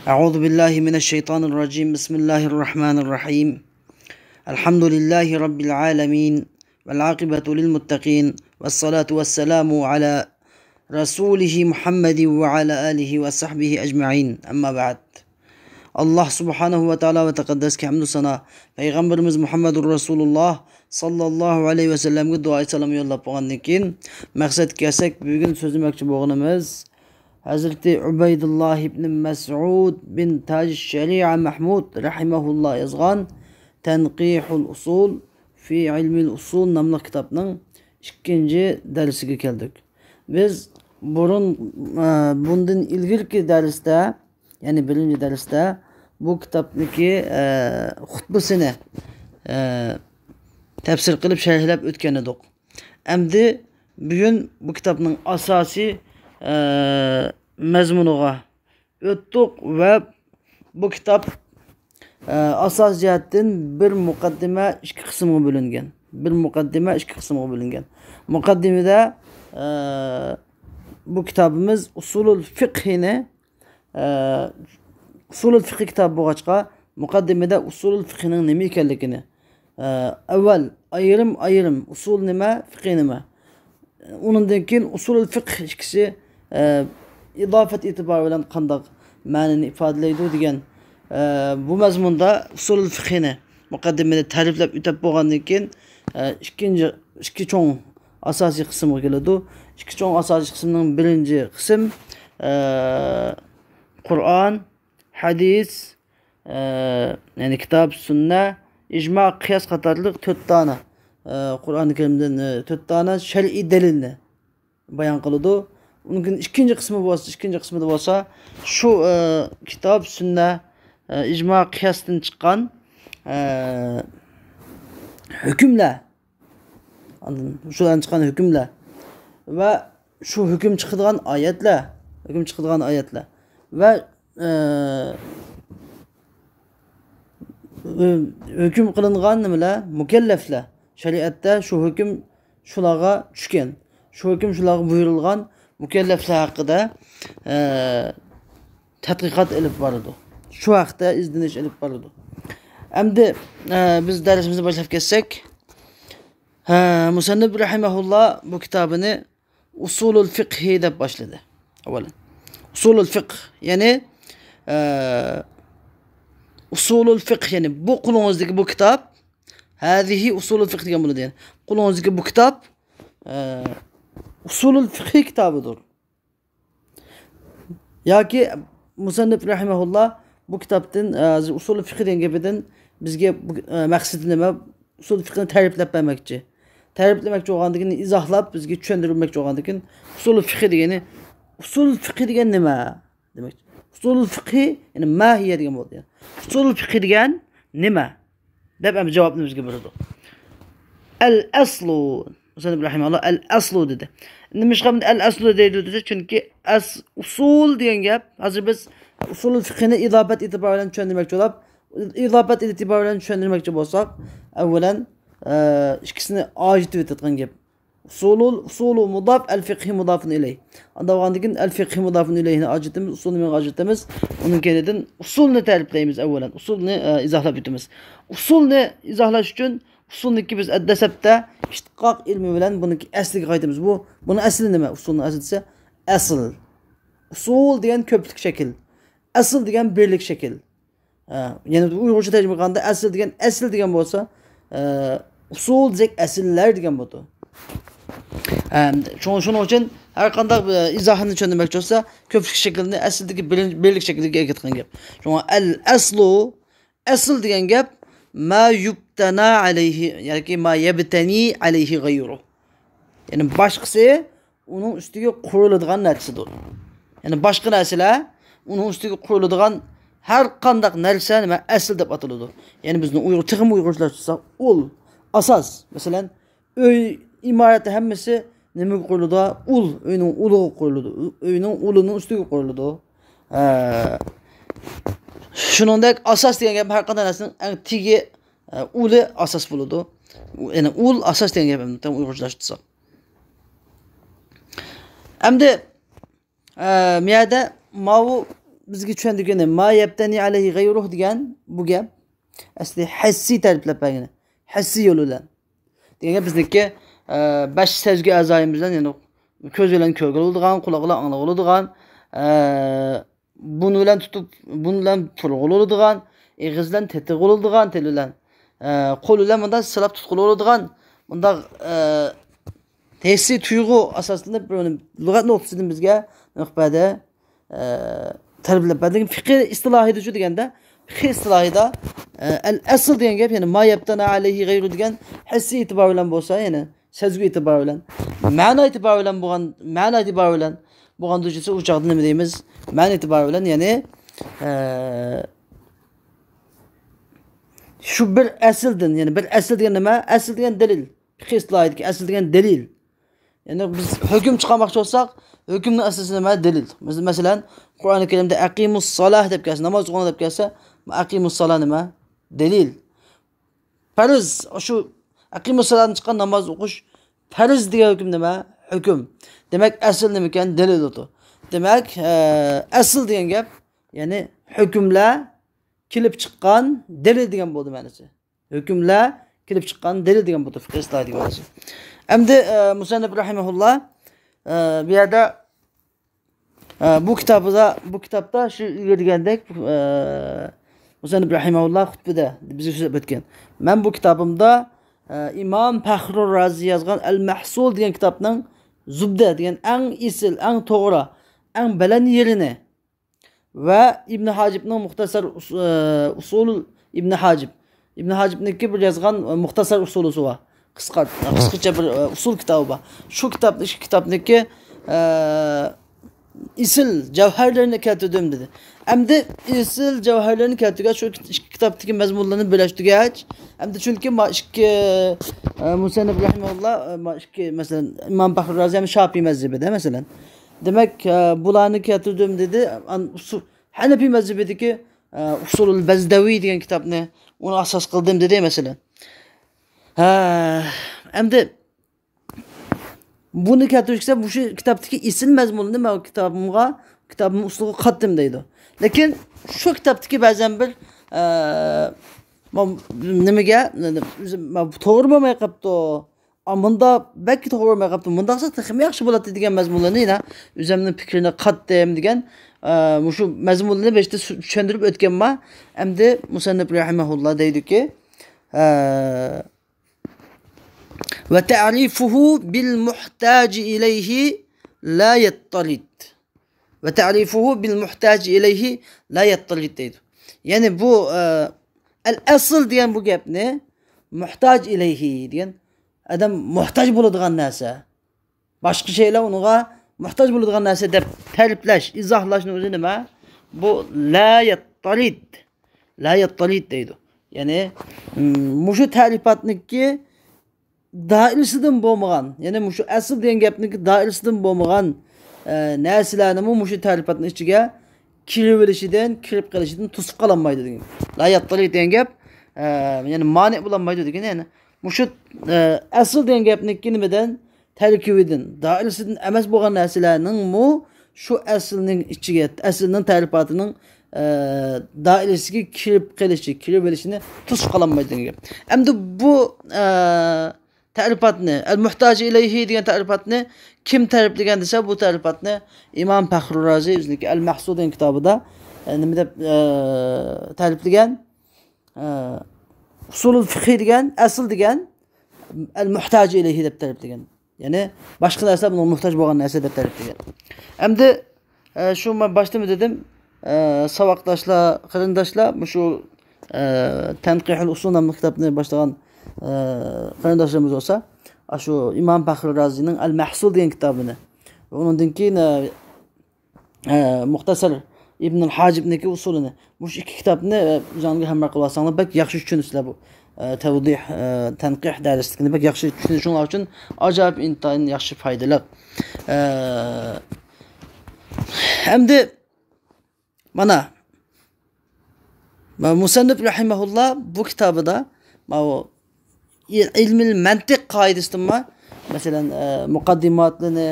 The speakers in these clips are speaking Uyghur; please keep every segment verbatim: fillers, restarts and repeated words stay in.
أعوذ بالله من الشيطان الرجيم. بسم الله الرحمن الرحيم. الحمد لله رب العالمين. والعاقبة للمتقين. والصلاة والسلام على رسوله محمد وعلى آله وصحبه أجمعين. أما بعد. ئاللاھ سۇبھانەھۇ ۋە تائالا ۋە تەقەددەسكە ھەمدۇ سانا، پەيغەمبىرىمىز مۇھەممەدۇر رەسۇلۇللاھ ساللاللاھۇ ئەلەيھى ۋەسەللەمگە دۇئائى سالام يوللاپ بولغاندىن كېيىن، مەقسەتكە كەلسەك، بۈگۈن سۆزلىمەكچى بولغىنىمىز ھەزرىتى ئۇبەيدۇللاھ ئىبنى مەسئۇد بىن تاج شەرىئە مەھمۇد رەھىمەھۇللاھ يازغان تەنقىھۇل ئۇسۇل فى ئىلمىل ئۇسۇل ناملىق كىتابنىڭ ئىككىنچى دەرسىگە كەلدۇق. بىز بۇرۇن، ئە، بۇندىن ئىلگىرىكى دەرستە، يەنى بىرىنچى دەرستە بۇ كىتابنىكى، ئە، خۇتبىسىنى، ئە، تەپسىر قىلىپ شەرھلەپ ئۆتكەن ئىدۇق. ئەمدى بۈگۈن بۇ كىتابنىڭ ئاساسىي، ئە، مەزمۇنىغا ئۆتتۇق ۋە بۇ كىتاب، ئە، ئاساسىي جەھەتتىن بىر مۇقەددىمە ئىككى قىسىمغا بۆلۈنگەن. بىر مۇقەددىمە ئىككى قىسىمغا بۆلۈنگەن. مۇقەددىمىدە، ئە، بۇ كىتابىمىز ئۇسۇلۇل فىقھىنى، ئە، ئۇسۇلۇل فىقھى كىتابى بولغاچقا، مۇقەددىمىدە ئۇسۇلۇل فىقھىنىڭ نېمە ئىكەنلىكىنى، ئە، ئەۋۋەل ئايرىم-ئايرىم ئۇسۇل نېمە، فىقھى نېمە، ئۇنىڭدىن كېيىن ئۇسۇلۇل فىقھ ئىككىسى، ئە، ئىزاپەت ئېتىبارى بىلەن قانداق مەنىنى ئىپادىلەيدۇ دېگەن، ئە، بۇ مەزمۇندا ئۇسۇلۇل فىقھىنى مۇقەددىمىدە تەرىپلەپ ئۆتۈپ بولغاندىن كېيىن، ئە، ئىككىنچى، ئىككى چوڭ ئاساسىي قىسىمغا كېلىدۇ. ئىككى چوڭ ئاساسىي قىسىمنىڭ بىرىنچى قىسىم، ئە، قۇرئان، ھەدىس، ئە، يەنى كىتاب، سۈننە، ئىجما، قىياس قاتارلىق تۆت دانە، ئە، قۇرئان كەرىمدىن، ئە، تۆت دانە شەرئىي دەلىلنى بايان قىلىدۇ. ئۇنىڭ كېيىن ئىككىنچى قىسمى بولسا، ئىككىنچى قىسمىدا بولسا شۇ، ئە، كىتاب، سۈننە، ئە، ئىجما، قىياستىن چىققان، ئە، ھۆكۈملەر، ئاندىن شۇلاردىن چىققان ھۆكۈملەر ۋە شۇ ھۆكۈم چىقىدىغان ئايەتلەر، ھۆكۈم چىقىدىغان ئايەتلەر ۋە، ئە، ھۆ-، ھۆكۈم قىلىنغان نېمىلەر، مۇكەللەفلەر، شەرىئەتتە شۇ ھۆكۈم شۇلارغا چۈشكەن، شۇ ھۆكۈم شۇلارغا بۇيرۇلغان مۇكەللەفلەر ھەققىدە، ئە، تەتقىقات ئېلىپ بارىدۇ. شۇ ھەقتە ئىزدىنىش ئېلىپ بارىدۇ. ئەمدى، ئە، بىز دەرسىمىزنى باشلاپ كەتسەك، ھە، مۇسەننىپ رەھىمەھۇللا بۇ كىتابىنى ئۇسۇلۇل فىقھى دەپ باشلىدى. ئەۋۋەل ئۇسۇلۇل فىقھ، يەنى، ئە، ئۇسۇلۇل فىقھ، يەنى بۇ قولىڭىزدىكى بۇ كىتاب، ھەزىھى ئۇسۇلۇل فىقھ دېگەن بولىدۇ. يەنى قولىڭىزدىكى بۇ كىتاب، ئە، ئۇسۇلۇل فىقھى كىتابىدۇر. ياكى مۇسەننىپ رەھىمەھۇللا بۇ كىتابتىن، ئە، ھازىر ئۇسۇل فىقھى دېگەن گېپىدىن بىزگە بۇ، ئە، مەقسىتى نېمە؟ ئۇسۇل فىقھىنى تەرىپلەپ بەرمەكچى. تەرىپلىمەكچى بولغاندىكىن، ئىزاھلاپ، بىزگە چۈشەندۈرمەكچى بولغاندىكىن، ئۇسۇل فىقھى دېگىنى، ئۇسۇل فىقھى دېگەن نېمە؟ دېمەكچى. ئۇسۇل فىقھى، يەنى ماھىيە دېگەن بولدى. ئۇسۇل فىقھى دېگەن نېمە؟ دەپ ئەمدى جاۋابنى بىزگە بېرىدۇ. ئەل ئەسلۇ. مۇسەننىپ رەھىمەھۇللا ئەل ئەسلۇ دېدى. نېمىشقا ئەل ئەسلۇ دەيدۇ دېسە، چۈنكى ئەس-، ئۇسۇل دېگەن گەپ، ھازىر بىز ئۇسۇل فىقھىنى ئىزاپەت ئېتىبارى بىلەن چۈشەندۈرمەكچى بولۇپ، ئىزاپەت ئېتىبارى بىلەن چۈشەندۈرمەكچى بولساق، ئەۋۋەلەن، ئە، ئىككىسىنى ئاجرىتىۋېتىدىغان گەپ. ئۇسۇلۇل، ئۇسۇلۇ مۇداف، ئەل فىقھى مۇدافۇن ئىلەيھ. ئانداق بولغاندىن كېيىن ئەل فىقھى مۇدافۇن ئىلەيھنى ئاجرىتىمىز، ئۇسۇلنى نېمىگە ئاجرىتىمىز؟ ئۇنىڭ كەينىدىن ئۇسۇلنى تەرىپلەيمىز ئەۋۋەلەن. ئۇسۇلنى، ئە، ئىزاھلاپ ئۆتىمىز. ئۇسۇلنى ئىزاھلاش ئۈچۈن ئۇسۇلنىكى بىز دەسلەپتە ئىشتىقاق ئىلمى بىلەن بۇنىڭكى ئەسلىگە قايتىمىز. بۇ، بۇنىڭ ئەسلى نېمە؟ ئۇسۇلنىڭ ئەسلى دېسە، ئەسل. ئۇسۇل دېگەن كۆپلۈك شەكىل. ئەسل دېگەن بىرلىك شەكىل. ھە، يەنە ئۇيغۇرچە تەرجىمە قىلغاندا ئەسىل دېگەن، ئەسىل دېگەن بولسا، ئە، ئۇسۇل دېسەك ئەسىللەر دېگەن بولىدۇ. ھە، شۇ-، شۇنىڭ ئۈچۈن ھەر قانداق، ئە، ئىزاھنى چۈشەندۈرمەكچى بولسا، كۆپلۈك شەكلىنى ئەسىلدىكى بىرىن-، بىرلىك شەكلىگە ئەكېتىدىغان گەپ. شۇڭا ئەل ئەسلۇ، ئەسىل دېگەن گەپ، ما يۇبتەنا ئەلەيھى، ياكى ما يەبتەنى ئەلەيھى غەيرۇ. يەنى باشقىسى ئۇنىڭ ئۈستىگە قۇرۇلىدىغان نەرسىدۇر. يەنى باشقا نەرسىلەر ئۇنىڭ ئۈستىگە قۇرۇلىدىغان ھەر قانداق نەرسە نېمە ئەسىل دەپ ئاتىلىدۇ. يەنى بىزنى ئۇيغۇر، تېخىمۇ ئۇيغۇرچىلاشتۇرساق، ئۇل، ئاساس. مەسىلەن، ئۆي ئىمارەتى ھەممىسى نېمىگە قۇرۇلىدۇ؟ ئۇل، ئۆينىڭ ئۇلىغا قۇرۇلىدۇ. ئۆينىڭ ئۇلىنىڭ ئۈستىگە قۇرۇلىدۇ. ھە. شۇنىڭدەك ئاساس دېگەن گەپ ھەر قانداق نەرسىنىڭ ئەڭ تېگى، ئە، ئۇلى ئاساس بولىدۇ. ئۇ، يەنى ئۇل ئاساس دېگەن گەپ ئەمدى تام ئۇيغۇرچىلاشتۇرساق. ئەمدى، ئە، مۇ يەردە ماۋۇ بىزگە چۈشەندۈرگىنى، ما يەبتەنى ئەلەيھى غەيرۇھ دېگەن بۇ گەپ ئەسلى ھەسسىي تەرىپلەپ بەرگىنى. ھەسسىي يولى بىلەن. دېگەن گەپ بىزنىڭكى، ئە، بەش سەزگۈ ئەزايىمىز بىلەن، يەنى كۆز بىلەن كۆرگىلى بولىدىغان، قۇلاق بىلەن ئاڭلىغىلى بولىدىغان، ئە، بۇرۇن بىلەن تۇتۇپ، بۇرۇن بىلەن پۇرىغىلى بولىدىغان، ئېغىز بىلەن تېتىغىلى بولىدىغان، تىل بىلەن، ئە، قول بىلەن مۇنداق سىلاپ تۇتقىلى بولىدىغان، مۇنداق، ئە، ھېسسىي تۇيغۇ ئاساسلىنىپ، بۇنى لۇغەت نۇقتىسىدىن بىزگە نۇقبەدە، ئە، تەرىپلەپ بەردى. فىقھى ئىستىلاھىدا شۇ دېگەندە، فىقھى ئىستىلاھىدا، ئە، ئەل ئەسل دېگەن گەپ، يەنى ما يەبتەنە ئەلەيھى غەيرۇ دېگەن ھەسسىي ئېتىبار بىلەن بولسا، يەنى سەزگۈ ئېتىبار بىلەن، مەنا ئېتىبار بىلەن بولغان، مەنا ئېتىبار بىلەن بولغان دۇجىسى ئۇ چاغدا نېمە دەيمىز؟ مەنا ئېتىبار بىلەن، يەنى، ئە، شۇ بىر ئەسىلدىن، يەنى بىر ئەسىل دېگەن نېمە؟ ئەسىل دېگەن دەلىل. فىقھى ئىستىلاھىدىكى ئەسىل دېگەن دەلىل. يەنى بىز ھۆكۈم چىقارماقچى بولساق، ھۆكۈمنىڭ ئەسلىسى نېمە؟ دەلىل. بىز، مەسىلەن، قۇرئانى كەرىمدە ئەقىمۇس سالاھ دەپ كەلسە، ناماز ئوقۇڭلار دەپ كەلسە، ئەقىمۇس سالاھ نېمە؟ دەلىل. پەرز، شۇ ئەقىمۇس سالاھدىن چىققان ناماز ئوقۇش پەرز دېگەن ھۆكۈم نېمە؟ ھۆكۈم. دېمەك، ئەسىل نېمىكەن؟ دەلىل ئىدى. دېمەك، ئە، ئەسىل دېگەن گەپ، يەنى ھۆكۈملەر كېلىپ چىققان دەلىل دېگەن بولدى مەنىسى. ھۆكۈملەر كېلىپ چىققان دەلىل دېگەن بولدى، فىقھى ئىستىلاھىدىكى مەنىسى. ئەمدى، ئە، مۇسەننىپ رەھىمەھۇللا، ئە، بۇ يەردە، ئە، بۇ كىتابىدا، بۇ كىتابتا شۇ ئىلگىرى دېگەندەك، ئە، مۇسەننىپ رەھىمەھۇللا خۇتبىدە بىزگە سۆزلەپ ئۆتكەن. مەن بۇ كىتابىمدا، ئە، ئىمام پەخرۇر رازى يازغان ئەل مەھسۇل دېگەن كىتابنىڭ زۇبدە دېگەن ئەڭ ئېسىل، ئەڭ توغرا، ئەڭ بەلەن يېرىنى ۋە ئىبن ھاجىبنىڭ مۇختەسەر ئۇس-، ئە، ئۇسۇل ئىبن ھاجىب. ئىبن ھاجىبنىڭكى بىر يازغان، ئە، مۇختەسەر ئۇسۇلىسى بار. قىسقا، قىسقىچە بىر، ئە، ئۇسۇل كىتابى بار. شۇ كىتاب، شۇ كىتابنىڭكى، ئە، ئېسىل جەۋھەرلىرىنى كەلتۈردۈم دېدى. ئەمدى ئېسىل جەۋھەرلىرىنى كەلتۈرگەچ، شۇ ئىككى كىتابتىكى مەزمۇنلارنى بىرلەشتۈرگەچ، ئەمدى چۈنكى ما ئىككى، ئە، مۇسەننىپ رەھىمەھۇللا، ئە، ما ئىككى، مەسىلەن، ئىمام پەخرۇر رازى ھەم شاپىي مەزھىپىدە، مەسىلەن. دېمەك، ئە، بۇلارنى كەلتۈردۈم دېدى. ئان-، ئۇسۇ-، ھەنەفىي مەزھىپىدىكى، ئە، ئۇسۇلۇل بەزدەۋى دېگەن كىتابنى ئۇنى ئاساس قىلدىم دېدى، مەسىلەن. ھە، ئەمدى بۇنى كەلتۈرۈشكە مۇشۇ كىتابتىكى ئېسىل مەزمۇننى مەن كىتابىمغا، كىتابىمنىڭ ئۇسلۇبىغا قاتتىم دەيدۇ. لېكىن شۇ كىتابتىكى بەزەن بىر، ئە، ما-، نېمىگە، ما-، توغرا بولماي قاپتۇ. ئا، مۇنداق بەك توغرا بولماي قاپتۇ. مۇنداق قىلسا تېخىمۇ ياخشى بولاتتى دېگەن مەزمۇنلارنى يەنە ئۆزۈمنىڭ پىكرىنى قاتتىم دېگەن، ئە، مۇشۇ مەزمۇنلارنى بېشىدا سۈ-، چۈشەندۈرۈپ ئۆتكەنما. ئەمدى مۇسەننىپ رەھىمەھۇللا دەيدۇكى، ئە، وتعريفه بالمحتاج إليه لا يضطرد. وتعريفه بالمحتاج إليه لا يضطرد دەيدۇ. يەنى بۇ، ئە، ئەل ئەسل دېگەن بۇ گەپنى مۇھتاج ئىلەيھى دېگەن ئادەم موھتاج بولىدىغان نەرسە، باشقا شەيلەر ئۇنىڭغا موھتاج بولىدىغان نەرسە دەپ تەرىپلەش، ئىزاھلاشنىڭ ئۆزى نېمە؟ بۇ لا يضطرد. لا يضطرد دەيدۇ. يەنى، م، مۇشۇ تەرىپاتنىڭكى دائىرىسىدىن بولمىغان، يەنى مۇشۇ ئەسىل دېگەن گەپنىڭكى دائىرىسىدىن بولمىغان، ئە، نەرسىلەرنىمۇ مۇشۇ تەرىپاتنىڭ ئىچىگە كىرىۋېلىشىدىن، كىرىپ قېلىشىدىن توسۇپ قالالمايدۇ دېگەن. لا يضطرد دېگەن گەپ، ئە، يەنى مانىئ بولالمايدۇ دېگەن. يەنى مۇشۇ، ئە، ئەسىل دېگەن گەپنىڭكى نېمىدىن، تەركىبىدىن، دائىرىسىدىن ئەمەس بولغان نەرسىلەرنىڭمۇ شۇ ئەسىلنىڭ ئىچىگە، ئەسىلنىڭ تەرىپاتىنىڭ، ئە، دائىرىسىگە كىرىپ قېلىشى، كىرىۋېلىشىنى توسۇپ قالالمايدۇ دېگەن گەپ. ئەمدى بۇ، ئە، تەرىپاتنى، ئەل مۇھتاجى ئىلەيھى دېگەن تەرىپاتنى كىم تەرىپلىگەن دېسە، بۇ تەرىپاتنى ئىمام پەخرۇر رازى ئۆزىنىڭكى ئەل مەھسۇل دېگەن كىتابىدا، ئە، نېمە دەپ، ئە، تەرىپلىگەن؟ ئە، ئۇسۇلۇل فىقھى دېگەن، ئەسىل دېگەن، ئەل مۇھتاجى ئىلەيھى دەپ تەرىپلىگەن. يەنى باشقا نەرسە بۇنىڭغا موھتاج بولغان نەرسە دەپ تەرىپلىگەن. ئەمدى، ئە، شۇ مەن باشتىمۇ دېدىم، ئە، ساۋاقداشلار، قېرىنداشلار، مۇشۇ، ئە، تەنقىھۇل ئۇسۇل ناملىق كىتابنى باشلىغان، ئە، قېرىنداشلىرىمىز بولسا، ئاشۇ ئىمام پەخرى رازىنىڭ ئەل مەھسۇل دېگەن كىتابىنى، ئۇنىڭدىن كېيىن، ئە، ئە، مۇختەسەر ئىبنۇل ھاجىبنىڭكى ئۇسۇلىنى، مۇشۇ ئىككى كىتابنى، ئە، ئۆزۈڭلارغا ھەمراھ قىلىۋالساڭلار، بەك ياخشى چۈشىنىسىلەر بۇ، ئە، تەۋدىھ، ئە، تەنقىھ دەرسلىكىنى بەك ياخشى چۈشىنىشىڭلار ئۈچۈن ئاجايىپ ئىنتايىن ياخشى، پايدىلىق. ئە، ئەمدى مانا، مۇسەننىپ رەھىمەھۇللا بۇ كىتابىدا ماۋۇ ئىلمىل مەنتىق قائىدىسىدىنمۇ، مەسىلەن، ئە، مۇقەددىماتلىرىنى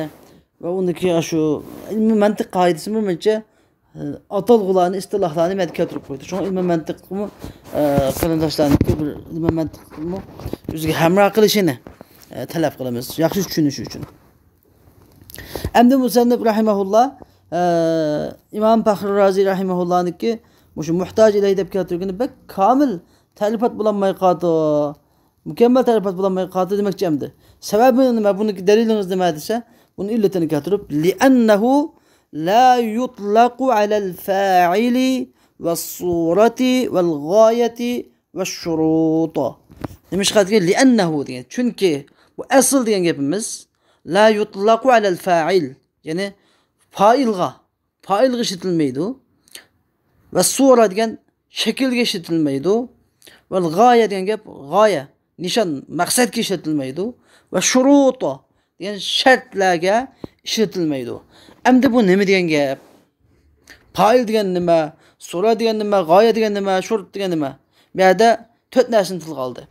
ۋە ئۇنىڭدىكى شۇ ئىلمىل مەنتىق قائىدىسىنى بىر مۇنچە، ئاتالغۇلارنى، ئىستىلاھلارنى مەن كەلتۈرۈپ قويدى. شۇڭا ئىلمىي مەنتىقمۇ، ئە، قېرىنداشلارنىڭكى بىر ئىلمىي مەنتىقمۇ ئۆزىگە ھەمراھ قىلىشىنى، ئە، تەلەپ قىلىمىز. ياخشى چۈشىنىشى ئۈچۈن. ئەمدى مۇسەننىپ رەھىمەھۇللا، ئە، ئىمام پەخرى رازى رەھىمەھۇللانىڭكى مۇشۇ مۇھتاج ئىلەيھى دەپ كەلتۈرگىنى بەك كامىل تەرىپات بولالماي قالدى. مۇكەممەل تەرىپات بولالماي قالدى دېمەكچى ئەمدى. سەۋەبى نېمە؟ بۇنىڭكى دەلىلىڭىز نېمە دېسە، بۇنى ئىللىتىنى كەلتۈرۈپ، لِئەننەھۇ لا يۇتلەقۇ ئەلەل فائىلى ۋەسسۇرەتى ۋەلغايەتى ۋەششۇرۇط. نېمىشقا دېگەن؟ لىئەننەھۇ دېگەن. چۈنكى بۇ ئەسل دېگەن گېپىمىز، لا يۇتلەقۇ ئەلەل فائىل. يەنى پائىلغا، پائىلغا ئىشلىتىلمەيدۇ. ۋەسسۇرە دېگەن شەكىلگە ئىشلىتىلمەيدۇ. ۋەلغايە دېگەن گەپ غايە، نىشان، مەقسەتكە ئىشلىتىلمەيدۇ. ۋەششۇرۇط دېگەن شەرتلەرگە ئىشلىتىلمەيدۇ. ئەمدى بۇ نېمە دېگەن گەپ؟ پائىل دېگەن نېمە؟ سۇرە دېگەن نېمە؟ غايە دېگەن نېمە؟ شۇرۇت دېگەن نېمە؟ بۇ يەردە تۆت نەرسىنى تىلغا ئالدى.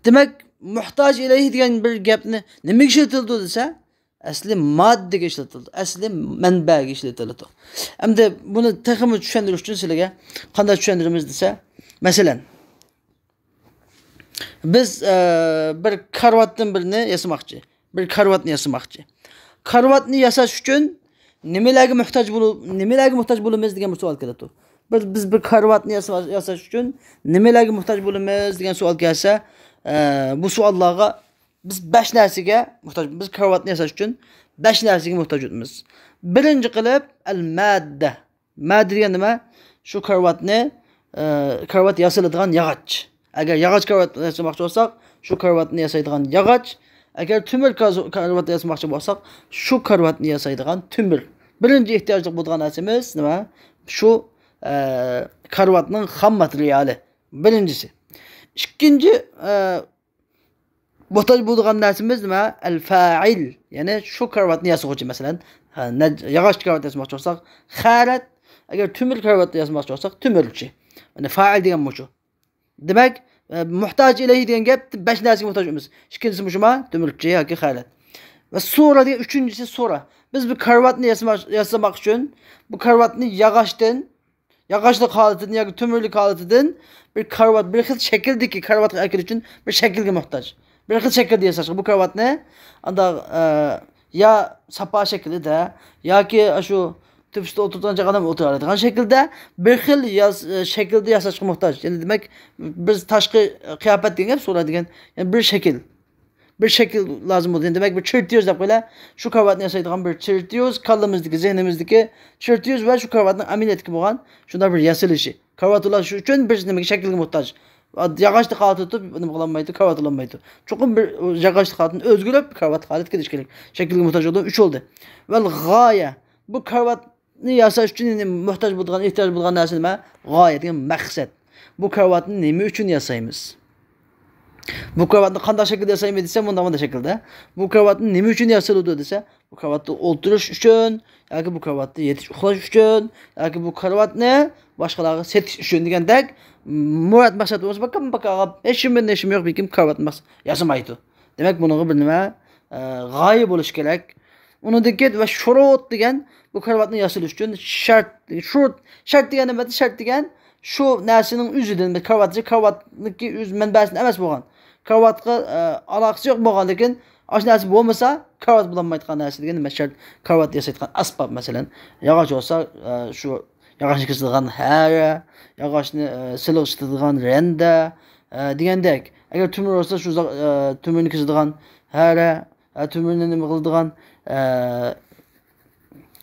دېمەك، مۇھتاج ئىلەيھى دېگەن بىر گەپنى نېمىگە ئىشلىتىلىدۇ دېسە، ئەسلى ماددىگە ئىشلىتىلىدۇ، ئەسلى مەنبەگە ئىشلىتىلىدۇ. ئەمدى بۇنى تېخىمۇ چۈشەندۈرۈش ئۈچۈن سىلەرگە قانداق چۈشەندۈرىمىز دېسە، مەسىلەن، بىز، ئە، بىر كارىۋاتتىن بىرنى ياسىماقچى. بىر كارىۋاتنى ياسىماقچى. كارىۋاتنى ياساش ئۈچۈن نېمىلەرگە موھتاج بولۇ-، نېمىلەرگە موھتاج بولىمىز دېگەن بىر سوئال كېلىدۇ. بىر، بىز بىر كارىۋاتنى ياسا-، ياساش ئۈچۈن نېمىلەرگە موھتاج بولىمىز دېگەن سوئال كەلسە، ئە، بۇ سوئاللارغا بىز بەش نەرسىگە موھتاج. بىز كارىۋاتنى ياساش ئۈچۈن بەش نەرسىگە موھتاج بولىمىز. بىرىنچى قىلىپ، ئەل ماددە. ماددە دېگەن نېمە؟ شۇ كارىۋاتنى، ئە، كارىۋات ياسىلىدىغان ياغاچ. ئەگەر ياغاچ كارىۋات ياسىماقچى بولساق، شۇ كارىۋاتنى ياسايدىغان ياغاچ. ئەگەر تۆمۈر كاز-، كارىۋات ياسىماقچى بولساق، شۇ كارىۋاتنى ياسايدىغان تۆمۈر. بىرىنچى ئېھتىياجلىق بولىدىغان نەرسىمىز نېمە؟ شۇ، ئە، كارىۋاتنىڭ خام ماتېرىيالى. بىرىنچىسى. ئىككىنچى، ئە، موھتاج بولىدىغان نەرسىمىز نېمە؟ ئەل فائىل. يەنى شۇ كارىۋاتنى ياسىغۇچى، مەسىلەن، ھە، نە-، ياغاچ كارىۋات ياسىماقچى بولساق، خەرەت. ئەگەر تۆمۈر كارىۋات ياسىماقچى بولساق، تۆمۈرچى. يەنى فائىل دېگەن مۇشۇ. دېمەك، ئە، موھتاج ئىلەيھى دېگەن گەپ بەش نەرسىگە موھتاج ئەمەس. ئىككىنچىسى مۇشۇما، تۆمۈرچى ياكى خەرەت. ۋە سۇرە دېگەن ئۈچىنچىسى سۇرە. بىز بىر كارىۋاتنى ياسىماق، ياسىماق ئۈچۈن بۇ كارىۋاتنى ياغاچتىن ياغاچلىق ھالىتىدىن ياكى تۆمۈرلۈك ھالىتىدىن بىر كارىۋات، بىر خىل شەكىلدىكى كارىۋاتقا ئەكىلىش ئۈچۈن بىر شەكىلگە موھتاج. بىر خىل شەكىلدە ياساشقا بۇ كارىۋاتنى ئانداق، ئە، يا ساپا شەكلىدە ياكى ئاشۇ تۆپىسىدە ئولتۇرىدىغان ئادەم ئولتۇرالايدىغان شەكىلدە بىر خىل ياس-، ئە، شەكىلدە ياساشقا موھتاج. يەنى دېمەك، بىز تاشقى قىياپەت دېگەن گەپ، سۇرە دېگەن، يەنى بىر شەكىل. بىر شەكىل لازىم بولىدۇ. دېمەك، بىر چېرتيوژ دەپ قويىلى. شۇ كارىۋاتنى ياسايدىغان بىر چېرتيوژ، كاللىمىزدىكى، زېھنىمىزدىكى چېرتيوژ ۋە شۇ كارىۋاتنىڭ ئەمەلىيەتتىكى بولغان شۇنداق بىر ياسىلىشى. كارىۋات ئۇلاش ئۈچۈن بىر نېمىگە، شەكىلگە موھتاج. ياغاچلىق ھالەتتە تۇرۇپ نېمە قىلالمايدۇ، كارىۋات ئۇلانمايدۇ. چوقۇم بىر ياغاچلىق ھالىتىدىن ئۆزگىرىپ، كارىۋاتلىق ھالەتكە كېلىش كېرەك. شەكىلگە موھتاج بولىدۇ، ئۈچ بولدى. ۋەل غايە. بۇ كارىۋات ياساش ئۈچۈن يەنە موھتاج بولىدىغان، ئېھتىياج بولىدىغان نەرسە نېمە؟ غايە دېگەن مەقسەت. بۇ كارىۋاتنى نېمە ئۈچۈن ياسايمىز؟ بۇ كارىۋاتنى قانداق شەكىلدە ياسايمىز دېسە، مۇنداق، مۇنداق شەكىلدە. بۇ كارىۋاتنى نېمە ئۈچۈن ياسىلىدۇ دېسە، بۇ كارىۋاتتا ئولتۇرۇش ئۈچۈن، ياكى بۇ كارىۋاتتا يېتىش ئۇخلاش ئۈچۈن، ياكى بۇ كارىۋاتنى باشقىلارغا سېتىش ئۈچۈن دېگەندەك مۇراد مەقسەت بولسا، باكام باكاغا ھېچ نېمە، ھېچ نېمە يوق، بەلكىم كارىۋات مەقسەت ياسىمايدۇ. دېمەك، بۇنىڭغا بىر نېمە، ئە، غايە بولۇشى كېرەك. ئۇنىڭدىن كېيىن ۋە شۇرۇت دېگەن بۇ كارىۋاتنى ياسىلىش ئۈچۈن شەرت، شۇرۇت، شەرت دېگەن نېمە؟ شەرت دېگەن شۇ نەرسىنىڭ ئۆزىدىن، بىر كارىۋات، كارىۋاتنىڭكى ئۆز مەنبەسىدىن ئەمەس بولغان، كارىۋاتقا، ئە، ئالاقىسى يوق بولغان، لېكىن ئاشۇ نەرسە بولمىسا، كارىۋات بولالمايدىغان نەرسە دېگەن نېمە؟ شەرت، كارىۋات ياسايدىغان ئەسباب، مەسىلەن، ياغاچ بولسا، ئە، شۇ ياغاچنى كېسىدىغان ھەرە، ياغاچنى، ئە، سىلىق ئىشلىتىدىغان رەندە، ئە، دېگەندەك. ئەگەر تۆمۈر بولسا، شۇ زا-، ئە، تۆمۈرنى كېسىدىغان ھەرە، ئە، تۆمۈرنى نېمە قىلىدىغان، ئە،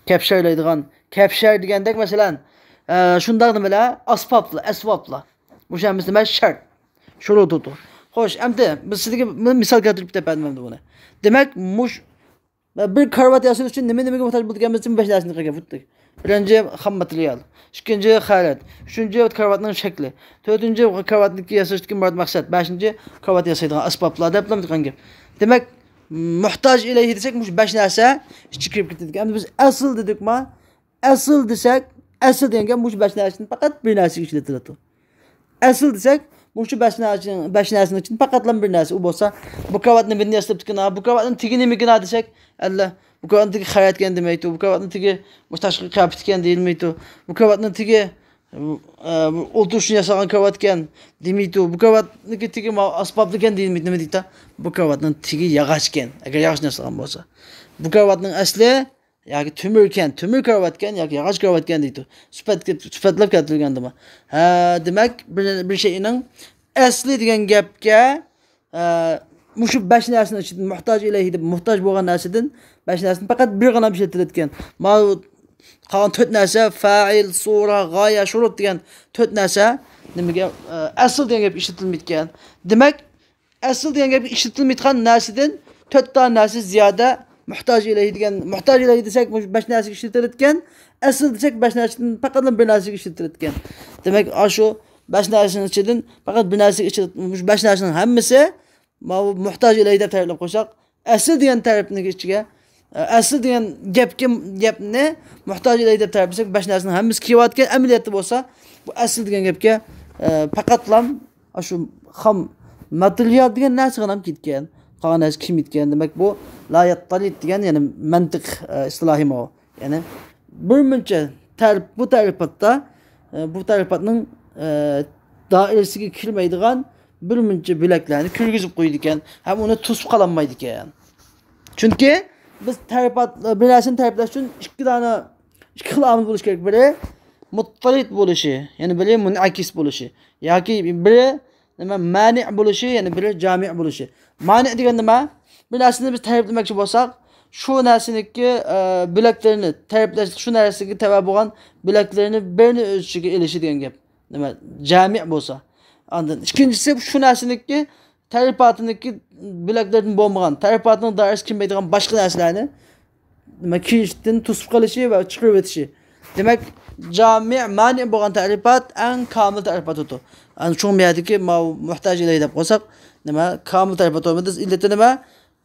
كەپشەرلەيدىغان، كەپشەر دېگەندەك، مەسىلەن، ئە، شۇنداق نېمىلەر، ئاسبابلار، ئەسۋابلار. مۇشۇ ھەممىسى نېمە؟ شەرت. شۇرۇتۇ. خوش، ئەمدى بىز سىزگە بىر مىسال كەلتۈرۈپ دەپ بەردىم ئەمدى بۇنى. دېمەك، مۇش-، بىر كارىۋات ياساش ئۈچۈن نېمە، نېمىگە موھتاج بولىدىكەنمىز دېسە، بەش نەرسىنى قىلغان. بىرىنچى، خام ماتېرىيال. ئىككىنچى، خەرەت. ئۈچىنچى، كارىۋاتنىڭ شەكلى. تۆتىنچى، كارىۋاتنىڭكى ياساشتىكى مۇراد مەقسەت. بەشىنچى، كارىۋات ياسايدىغان ئەسبابلار دەپ قىلغان گەپ. دېمەك، موھتاج ئىلەيھى دېسەك، مۇشۇ بەش نەرسە ئىچىگە كىرىپ كېتىدىكەن. ئەمدى بىز ئەسىل دېدۇقما؟ ئەسىل دېسەك، ئەسىل دېگەن گەپ مۇشۇ بەش نەرسىدىن پەقەت بىر نەرسىگە ئىشلىتىلىدۇ. ئەسىل دېسەك، مۇشۇ بەش نەرسە، بەش نەرسىنىڭ ئىچىدىن پەقەتلا بىر نەرسە. ئۇ بولسا، بۇ كارىۋاتنى مەن ياساپتىكىنا، بۇ كارىۋاتنىڭ تېگى نېمىكىنا دېسەك، ئەللا، بۇ كارىۋاتنىڭ تېگى خەرەتكەن دېمەيدۇ. بۇ كارىۋاتنىڭ تېگى مۇشۇ تاشقى قىياپىتىكەن دېيىلمەيدۇ. بۇ كارىۋاتنىڭ تېگى، ئە، بۇ ئولتۇرۇشنى ياسىغان كارىۋاتكەن دېمەيدۇ. بۇ كارىۋاتنىڭكى تېگى ماۋۇ ئاسپابلىكەن دېيىلمەيدۇ. نېمە دەيدۇ؟ بۇ كارىۋاتنىڭ تېگى ياغاچكەن، ئەگەر ياغاچنى ياسىغان بولسا. بۇ كارىۋاتنىڭ ئەسلى ياكى تۆمۈركەن، تۆمۈر كارىۋاتكەن ياكى ياغاچ كارىۋاتكەن دەيدۇ. سۈپەتكە، سۈپەتلەپ كەلتۈرگەندىمۇ. ھە، دېمەك، بىر، بىر شەيئىنىڭ ئەسلى دېگەن گەپكە، ئە، مۇشۇ بەش نەرسىنىڭ ئىچىدىن، مۇھتاج ئىلەيھى دەپ، موھتاج بولغان نەرسىدىن، بەش نەرسىدىن پەقەت بىرغىلا ئىشلىتىلىدىكەن. ماۋۇ قالغان تۆت نەرسە، فائىل، سۇرە، غايە، شۇرۇت دېگەن تۆت نەرسە نېمىگە، ئە، ئەسل دېگەن گەپ ئىشلىتىلمەيدىكەن. دېمەك، ئەسل دېگەن گەپ ئىشلىتىلمەيدىغان نەرسىدىن تۆت دانە نەرسە زىيادە مۇھتاج ئىلەيھى دېگەن، مۇھتاج ئىلەيھى دېسەك، مۇشۇ بەش نەرسىگە ئىشلىتىلىدىكەن. ئەسل دېسەك، بەش نەرسىدىن پەقەتلا بىر نەرسىگە ئىشلىتىلىدىكەن. دېمەك، ئاشۇ بەش نەرسىنىڭ ئىچىدىن پەقەت بىر نەرسىگە ئىشلىت-، مۇشۇ بەش نەرسىنىڭ ھەممىسى ماۋۇ مۇھتاج ئىلەيھى دەپ تەرىپلەپ قويساق، ئەسل دېگەن تەرىپنىڭ ئىچىگە، ئەسل دېگەن گەپكە، گەپنى مۇھتاج ئىلەيھى دەپ تەرىپلىسەك، بەش نەرسىنىڭ ھەممىسى كىرىۋاتىدىكەن. ئەمەلىيەتتە بولسا، بۇ ئەسل دېگەن گەپكە، ئە، پەقەتلا ئاشۇ خام ماتېرىيال دېگەن نەرسە غىنام كەتكەن. قالغان نەرسە كىرمەيدىكەن. دېمەك، بۇ لا يەتتەلىت دېگەن، يەنى مەنتىق، ئە، ئىستىلاھى ماۋۇ. يەنى بىر مۇنچە تەرىپ، بۇ تەرىپاتتا، ئە، بۇ تەرىپاتنىڭ، ئە، دائىرىسىگە كىرمەيدىغان بىر مۇنچە بۆلەكلەرنى كىرگۈزۈپ قويىدىكەن ھەم ئۇنى توسۇپ قالالمايدىكەن. چۈنكى بىز تەرىپات، بىر نەرسىنى تەرىپلەش ئۈچۈن ئىككى دانە، ئىككى خىل ئامىل بولۇشى كېرەك. بىرى مۇتتەرىد بولۇشى، يەنى بىرى مۇنئەكىس بولۇشى. ياكى بىرى نېمە، مانىئ بولۇشى، يەنە بىرى جامىئ بولۇشى. مانىئ دېگەن نېمە؟ بىر نەرسىنى بىز تەرىپلىمەكچى بولساق، شۇ نەرسىنىڭكى، ئە، بۆلەكلىرىنى، تەرىپلەش، شۇ نەرسىگە تەۋە بولغان بۆلەكلىرىنى بىرىنى ئۆز ئىچىگە ئېلىشى دېگەن گەپ. نېمە؟ جامىئ بولسا. ئاندىن ئىككىنچىسى، شۇ نەرسىنىڭكى تەرىپاتىنىڭكى بۆلەكلىرىدىن بولمىغان، تەرىپاتىنىڭ دائىرىسىگە كىرمەيدىغان باشقا نەرسىلەرنى نېمە، كىرىشتىن توسۇپ قېلىشى ۋە چىقىرىۋېتىشى. دېمەك، جامىئ، مانىئ بولغان تەرىپات ئەڭ كامىل تەرىپات بولىدۇ. ئەنە شۇڭا بۇ يەردىكى ماۋۇ مۇھتاج ئىلەيھى دەپ قويساق، نېمە، كامىل تەرىپات بولمىدى. ئىللىتى نېمە؟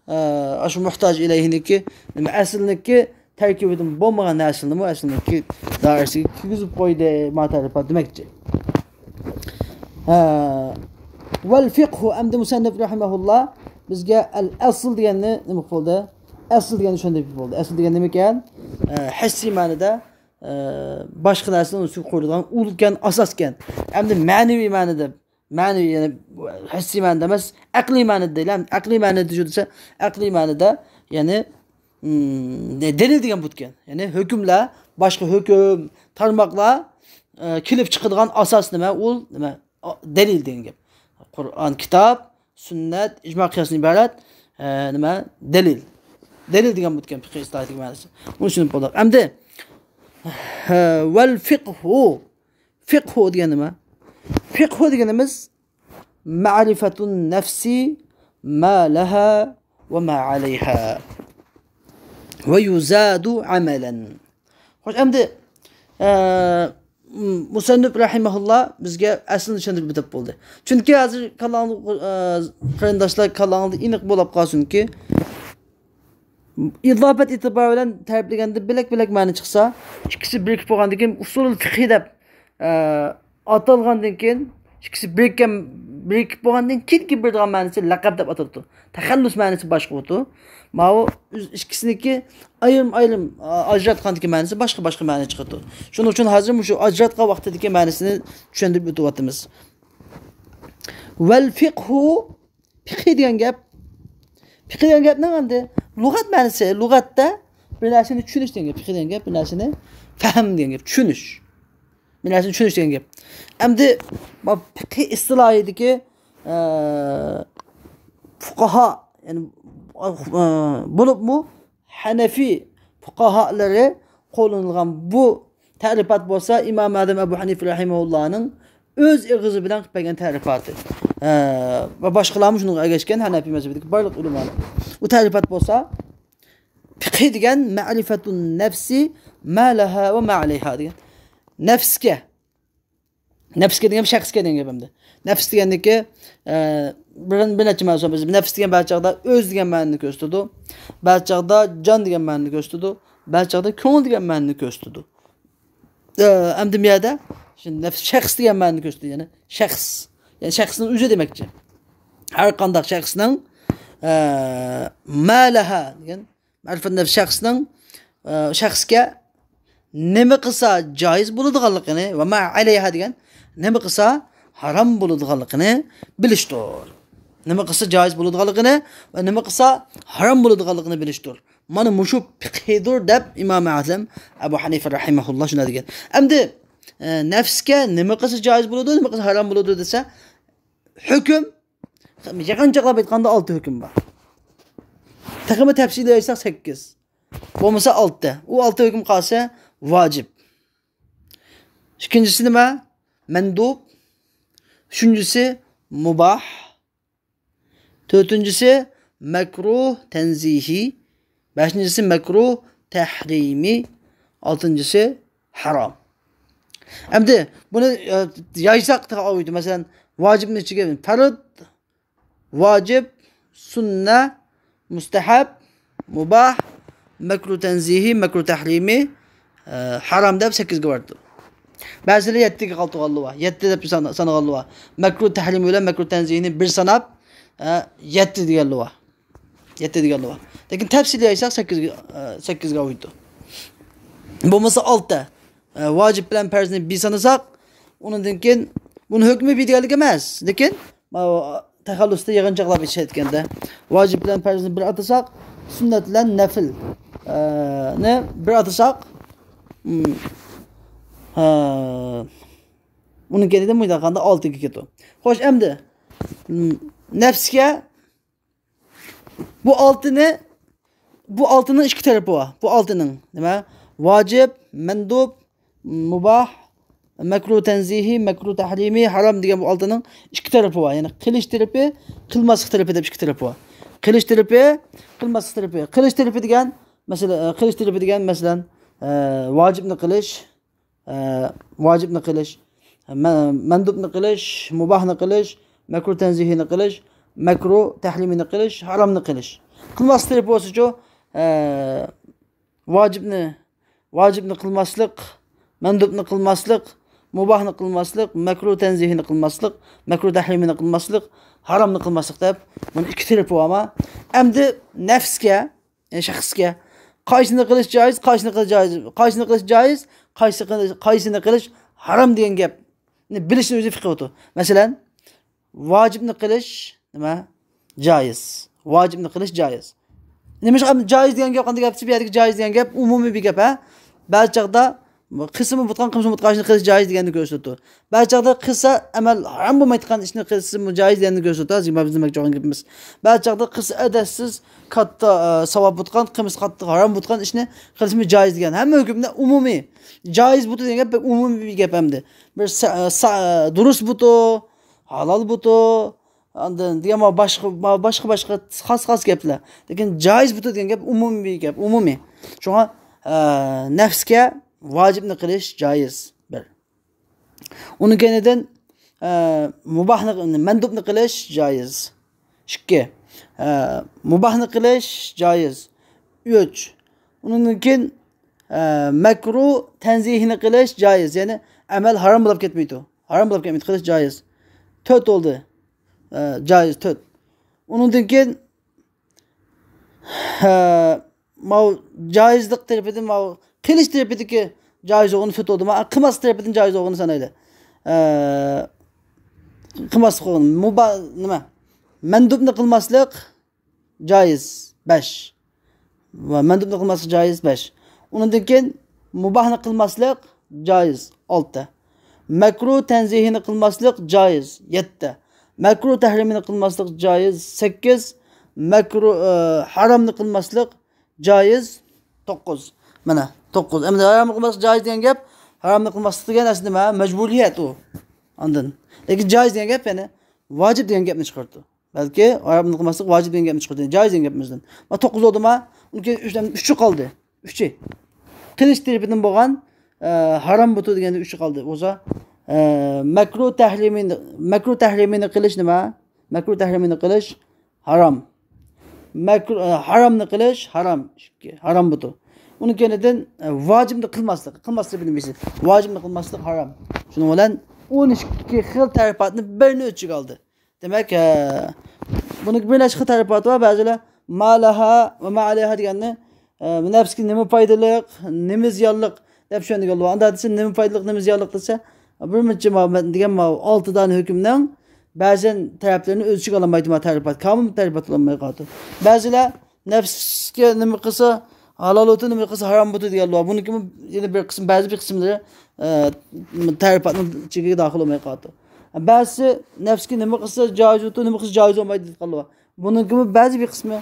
ئە، ئاشۇ مۇھتاج ئىلەيھىنىڭكى، نېمە، ئەسلىنىڭكى تەركىبىدىن بولمىغان نەرسىنىمۇ ئەسلىنىڭكى دائىرىسىگە كىرگۈزۈپ قويدى، ما تەرىپات دېمەكچى. ھە. ۋەل فىقھۇ، ئەمدى مۇسەننىپ رەھىمەھۇللا بىزگە ئەل ئەسل دېگەننى نېمە قىلدى؟ ئەسل دېگەننى چۈشەندۈرۈپ بولدى. ئەسل دېگەن نېمىكەن؟ ئە، ھەسسىي مەنىدە، ئە، باشقا نەرسىنىڭ ئۈستىگە قۇرۇلغان ئۇلكەن، ئاساسكەن. ئەمدى مەنىۋى مەنىدە، مەنىۋى، يەنى ھەسسىي مەنىدە ئەمەس، ئەقلىي مەنىدە دەيلى. ئەقلىي مەنىدە شۇ دېسە، ئەقلىي مەنىدە، يەنى، ئىم، دە-، دەلىل دېگەن بۇتكەن. يەنى ھۆكۈملەر، باشقا ھۆكۈم، تارماقلار، ئە، كېلىپ چىقىدىغان ئاساس نېمە؟ ئۇ نېمە؟ ئا، دەلىل دېگەن گەپ. قۇرئان، كىتاب، سۈننەت، ئىجما، قىياستىن ئىبارەت، ئە، نېمە؟ دەلىل. دەلىل دېگەن بۇتكەن پىقىھ ئىستىلاھىدىكى مەنىسى. بۇنى چۈشىنىپ بولدۇق. ئەمدى، ھە، ۋەل فىقھۇ. فىقھۇ دېگەن نېمە؟ فىقھۇ دېگىنىمىز مەرىفەتۇن نەفسى ما لەھا ۋە ما ئەلەيھا ۋە يۇزادۇ ئەمەلەن. خوش، ئەمدى، ئە، مۇسەننىپ رەھىمەھۇللا بىزگە ئەسلىنى چۈشەندۈرۈپ ئۆتۈپ بولدى. چۈنكى ھازىر كاللاڭلار، ئە، قېرىنداشلار كاللاڭلاردا ئېنىق بولاپ قالسۇنكى، ئىزاپەت ئېتىبارى بىلەن تەرىپلىگەندە بۆلەك-بۆلەك مەنە چىقسا، ئىككىسى بىرىكىپ بولغاندىن كېيىن ئۇسۇل فىقھى دەپ، ئە، ئاتالغاندىن كېيىن، ئىككىسى بىرىككەن، بىرىكىپ بولغاندىن كېيىنكى بېرىدىغان مەنىسى لەقەب دەپ ئاتىلىدۇ. تەخەللۇس مەنىسى باشقا بولىدۇ. ماۋۇ ئۆز-، ئىككىسىنىڭكى ئايرىم-ئايرىم، ئا، ئاجراتقاندىكى مەنىسى باشقا-باشقا مەنە چىقىدۇ. شۇنىڭ ئۈچۈن ھازىر مۇشۇ ئاجراتقان ۋاقتىدىكى مەنىسىنى چۈشەندۈرۈپ ئۆتۈۋاتىمىز. ۋەل فىقھۇ، پىقھى دېگەن گەپ. پىقھى دېگەن گەپنىڭ ئەمدى لۇغەت مەنىسى، لۇغەتتە بىر نەرسىنى چۈشىنىش دېگەن گەپ. پىقھى دېگەن گەپ بىر نەرسىنى، فەھم دېگەن گەپ، چۈشىنىش. بىر نەرسىنى چۈشىنىش دېگەن گەپ. ئەمدى بۇ پىقھى ئىستىلاھىدىكى، ئە، فۇقاھا، يەنى، ئە، بولۇپمۇ ھەنەفىي فۇقاھالىرى قوللىنىلغان بۇ تەرىپات بولسا ئىمام ئادەم ئەبۇ ھەنىفە رەھىمەھۇللانىڭ ئۆز ئېغىزى بىلەن قىلىپ بەرگەن تەرىپاتى. ئە، ۋە باشقىلارمۇ شۇنىڭغا ئەگەشكەن ھەنەفىي مەزھىپىدىكى بارلىق ئۆلىمالار. ئۇ تەرىپات بولسا پىقھى دېگەن مەرىفەتۇن نەفسى ما لەھا ۋە ما ئەلەيھا دېگەن. نەپسكە نەپسكە دېگەن شەخسكە دېگەن گەپ ئەمدى. نەپس دېگەندىكى، ئە، بىر، بىر نەچچە مەنىسى بار. بىز نەپس دېگەن بەزى چاغدا ئۆز دېگەن مەنىنى كۆرسىتىدۇ. بەزى چاغدا جان دېگەن مەنىنى كۆرسىتىدۇ. بەزى چاغدا كۆڭۈل دېگەن مەنىنى كۆرسىتىدۇ. ئە، ئەمدى بۇ يەردە شۇ نەپس شەخس دېگەن مەنىنى كۆرسىتىدۇ. يەنى شەخس. يەنى شەخسنىڭ ئۆزى دېمەكچى. ھەر قانداق شەخسنىڭ، ئە، ما لەھا دېگەن ئەرىفەت نەفس شەخسنىڭ، ئە، شەخسكە نېمە قىلسا جايىز بولىدىغانلىقىنى ۋە ما ئەلەيھا دېگەن نېمە قىلسا ھارام بولىدىغانلىقىنى بىلىشتۇر. نېمە قىلسا جايىز بولىدىغانلىقىنى ۋە نېمە قىلسا ھارام بولىدىغانلىقىنى بىلىشتۇر. مانا مۇشۇ پىقھىدۇر دەپ ئىمام ئەزەم ئەبۇ ھەنىفە رەھىمەھۇللا شۇنداق دېگەن. ئەمدى، ئە، نەپسكە نېمە قىلسا جايىز بولىدۇ، نېمە قىلسا ھارام بولىدۇ دېسە، ھۆكۈم، يىغىنچاقلاپ ئېيتقاندا ئالتە ھۆكۈم بار. تېخىمۇ تەپسىلىي ئېيتساق سەككىز. بولمىسا ئالتە. ئۇ ئالتە ھۆكۈم قالسا ۋاجىپ. ئىككىنچىسى نېمە؟ مەندۇب. ئۈچىنچىسى مۇباھ. تۆتىنچىسى مەكرۇھ تەنزىھى. بەشىنچىسى مەكرۇھ تەھرىمى. ئالتىنچىسى ھارام. ئەمدى بۇنى، ئە، يايساق تېخى ئاۋۇيدۇ. مەسىلەن، ۋاجىپنى ئىچىگە پەرد، ۋاجىپ، سۈننە، مۇستەھەب، مۇباھ، مەكرۇ تەنزىھى، مەكرۇ تەھرىمى، ئە، ھارام دەپ سەككىزگە بارىدۇ. بەزىلەر يەتتىگە قالدۇرغانلىرى بار. يەتتە دەپ سان-، سانىغانلىرى بار. مەكرۇ تەھرىمى بىلەن مەكرۇ تەنزىھىنى بىر ساناپ، ئە، يەتتە دېگەنلىرى بار. يەتتە دېگەنلىرى بار. لېكىن تەپسىلىي ئېيتساق سەككىزگە، ئە، سەككىزگە ئاۋۇيدۇ. بولمىسا ئالتە. ئە، ۋاجىپ بىلەن پەرزنى بىر سانىساق، ئۇنىڭدىن كېيىن بۇنى ھۆكمى بىر دېگەنلىك ئەمەس. لېكىن، ماۋۇ تەخەللۇستا يىغىنچاقلاپ ئىشلەتكەندە، ۋاجىپ بىلەن پەرزنى بىر ئاتىساق، سۈننەت بىلەن نەفىل، ئە، نى بىر ئاتىساق، ئىم، ئە، ئۇنىڭ كەينىدىن مۇنداق قىلغاندا ئالتىگە كېتىدۇ. خوش، ئەمدى، ئىم، نەپسكە بۇ ئالتىنى، بۇ ئالتىنىڭ ئىككى تەرىپى بار. بۇ ئالتىنىڭ نېمە؟ ۋاجىپ، مەندۇب، مۇباھ، مەكرۇ تەنزىھى، مەكرۇ تەھرىمى، ھارام دېگەن بۇ ئالتىنىڭ ئىككى تەرىپى بار. يەنى قىلىش تەرىپى، قىلماسلىق تەرىپى دەپ ئىككى تەرىپى بار. قىلىش تەرىپى، قىلماسلىق تەرىپى. قىلىش تەرىپى دېگەن، مەسىلەن، قىلىش تەرىپى دېگەن، مەسىلەن، ئە، ۋاجىپنى قىلىش، ئە، ۋاجىپنى قىلىش، مە-، مەندۇبنى قىلىش، مۇباھنى قىلىش، مەكرۇ تەنزىھىنى قىلىش، مەكرۇ تەھرىمىنى قىلىش، ھارامنى قىلىش. قىلماسلىق تەرىپى بولسىچۇ، ئە، ۋاجىپنى، ۋاجىپنى قىلماسلىق، مەندۇبنى قىلماسلىق، مۇباھنى قىلماسلىق، مەكرۇ تەنزىھىنى قىلماسلىق، مەكرۇ تەھرىمىنى قىلماسلىق، ھارامنى قىلماسلىق دەپ، بۇنى ئىككى تەرىپى بار. ئەمدى نەپسكە، يەنى شەخسكە قايسىنى قىلىش جائىز، قايسىنى قىلىش جائىز، قايسىنى قىلىش جائىز، قايسى قىلىش، قايسىنى قىلىش ھارام دېگەن گەپنى بىلىشنى ئۆزى پىقىھ بولىدۇ. مەسىلەن، ۋاجىپنى قىلىش نېمە؟ جائىز. ۋاجىپنى قىلىش جائىز. نېمىشقا جائىز دېگەن گەپ، قانداق گەپ؟ بۇ يەردىكى جائىز دېگەن گەپ ئومۇمىي بىر گەپ، ھە؟ بەزى چاغدا قىلسىمۇ بولىدىغان، قىلمىسىمۇ بولىدىغان ئىشنى قىلىش جائىز دېگەننى كۆرسىتىدۇ. بەزى چاغدا قىلسا ئەمەل ھارام بولمايدىغان ئىشنى قىلسىمۇ جائىز دېگەننى كۆرسىتىدۇ. ھازىر بىز دېمەكچى بولغان گېپىمىز. بەزى چاغدا قىلسا ئەدەپسىز، كاتتا، ئە، ساۋاب بولىدىغان، قىلمىسا قاتتىق ھارام بولىدىغان ئىشنى قىلسىمۇ جائىز دېگەن. ھەممە ھۆكۈمدە ئومۇمىي. جائىز بۇتۇ دېگەن گەپ بەك ئومۇمىي بىر گەپ ئەمدى. بىر سا-، سا-، دۇرۇس بۇتۇ، ھالال بۇتۇ، ئاندىن دېگەن ما باشقا، ما باشقا، باشقا خاس، خاس گەپلەر. لېكىن جائىز بۇتۇ دېگەن گەپ ئومۇمىي گەپ، ئومۇمىي. شۇڭا، ئە، نەپسكە ۋاجىپنى قىلىش جائىز. بىر. ئۇنىڭ كەينىدىن، ئە، مۇباھنى، مەندۇبنى قىلىش جائىز. ئىككى. ئە، مۇباھنى قىلىش جائىز. ئۈچ. ئۇنىڭدىن كېيىن، ئە، مەكرۇ تەنزىھىنى قىلىش جائىز. يەنى ئەمەل ھارام بولۇپ كەتمەيدۇ. ھارام بولۇپ كەتمەيدۇ. قىلىش جائىز. تۆت بولدى. ئە، جائىز تۆت. ئۇنىڭدىن كېيىن، ئە، ماۋۇ جائىزلىق تەرىپىدىن، ماۋۇ قىلىش تەرىپىدىكى جائىز بولغىنى تۆت بولدى. ما قىلماسلىق تەرىپىدىن جائىز بولغىنى سانايلى. ئە، قىلماسلىق بولغىنى. مۇبا-، نېمە؟ مەندۇبنى قىلماسلىق جائىز، بەش. ۋە مەندۇبنى قىلماسلىق جائىز، بەش. ئۇنىڭدىن كېيىن مۇباھنى قىلماسلىق جائىز، ئالتە. مەكرۇ تەنزىھىنى قىلماسلىق جائىز، يەتتە. مەكرۇ تەھرىمىنى قىلماسلىق جائىز، سەككىز. مەكرۇ، ئە، ھارامنى قىلماسلىق جائىز، توققۇز. مانا، توققۇز. ئەمدى ھارامنى قىلماسلىق جائىز دېگەن گەپ، ھارامنى قىلماسلىق دېگەن ئەسلىدە نېمە؟ مەجبۇرىيەت ئۇ. ئاندىن. لېكىن جائىز دېگەن گەپ، يەنى ۋاجىپ دېگەن گەپنى چىقىرىدۇ. بەلكى ھارامنى قىلماسلىق ۋاجىپ دېگەن گەپنى چىقىرىدۇ. جائىز دېگەن گەپىمىزدىن. ما توققۇز بولدىما؟ ئۇنىڭ كېيىن ئۈچ، ئۈچى قالدى. ئۈچى. قىلىش تەرىپىدىن بولغان، ئە، ھارام بۇتۇ دېگەندە ئۈچى قالدى. بولسا، ئە، مەكرۇ تەھرىمىنى، مەكرۇ تەھرىمىنى قىلىش نېمە؟ مەكرۇ تەھرىمىنى قىلىش ھارام. مەكرۇ، ئە، ھارامنى قىلىش ھارام. ئىككى، ھارام بۇتۇ. ئۇنىڭ كەينىدىن، ئە، ۋاجىپنى قىلماسلىق. قىلماسلىق بىلمەيسىز. ۋاجىپنى قىلماسلىق ھارام. شۇنىڭ بىلەن ئون ئىككى خىل تەرىپاتنى بىرنى ئۆز ئىچىگە ئالدى. دېمەك، ئە، بۇنىڭ بىر نەچچە خىل تەرىپاتى بار. بەزىلەر ما لەھا ۋە ما ئەلەيھا دېگەننى، ئە، نەپسكە نېمە پايدىلىق، نېمە زىيانلىق دەپ چۈشەندۈرگەن بولىدۇ. ئاندا دېسە، نېمە پايدىلىق، نېمە زىيانلىق دېسە، بىر مۇنچە ما-، دېگەن ما-، ئالتە دانە ھۆكۈمنىڭ بەزەن تەرەپلىرىنى ئۆز ئىچىگە ئالالمايدۇ، ما تەرىپات، كامىل تەرىپات بولالماي قالىدۇ. بەزىلەر نەپسكە نېمە قىلسا ھالال بولىدۇ، نېمە قىلسا ھارام بولىدۇ دېگەن بولىدۇ. بۇنىڭكىمۇ يەنە بىر قىسىم، بەزى بىر قىسىملىرى، ئە، تەرىپاتنىڭ ئىچىگە داخىل بولماي قالىدۇ. بەزىسى نەپسكە نېمە قىلسا جائىز بولىدۇ، نېمە قىلسا جائىز بولمايدۇ دېيىدىغانلار بار. بۇنىڭكىمۇ بەزى بىر قىسمى،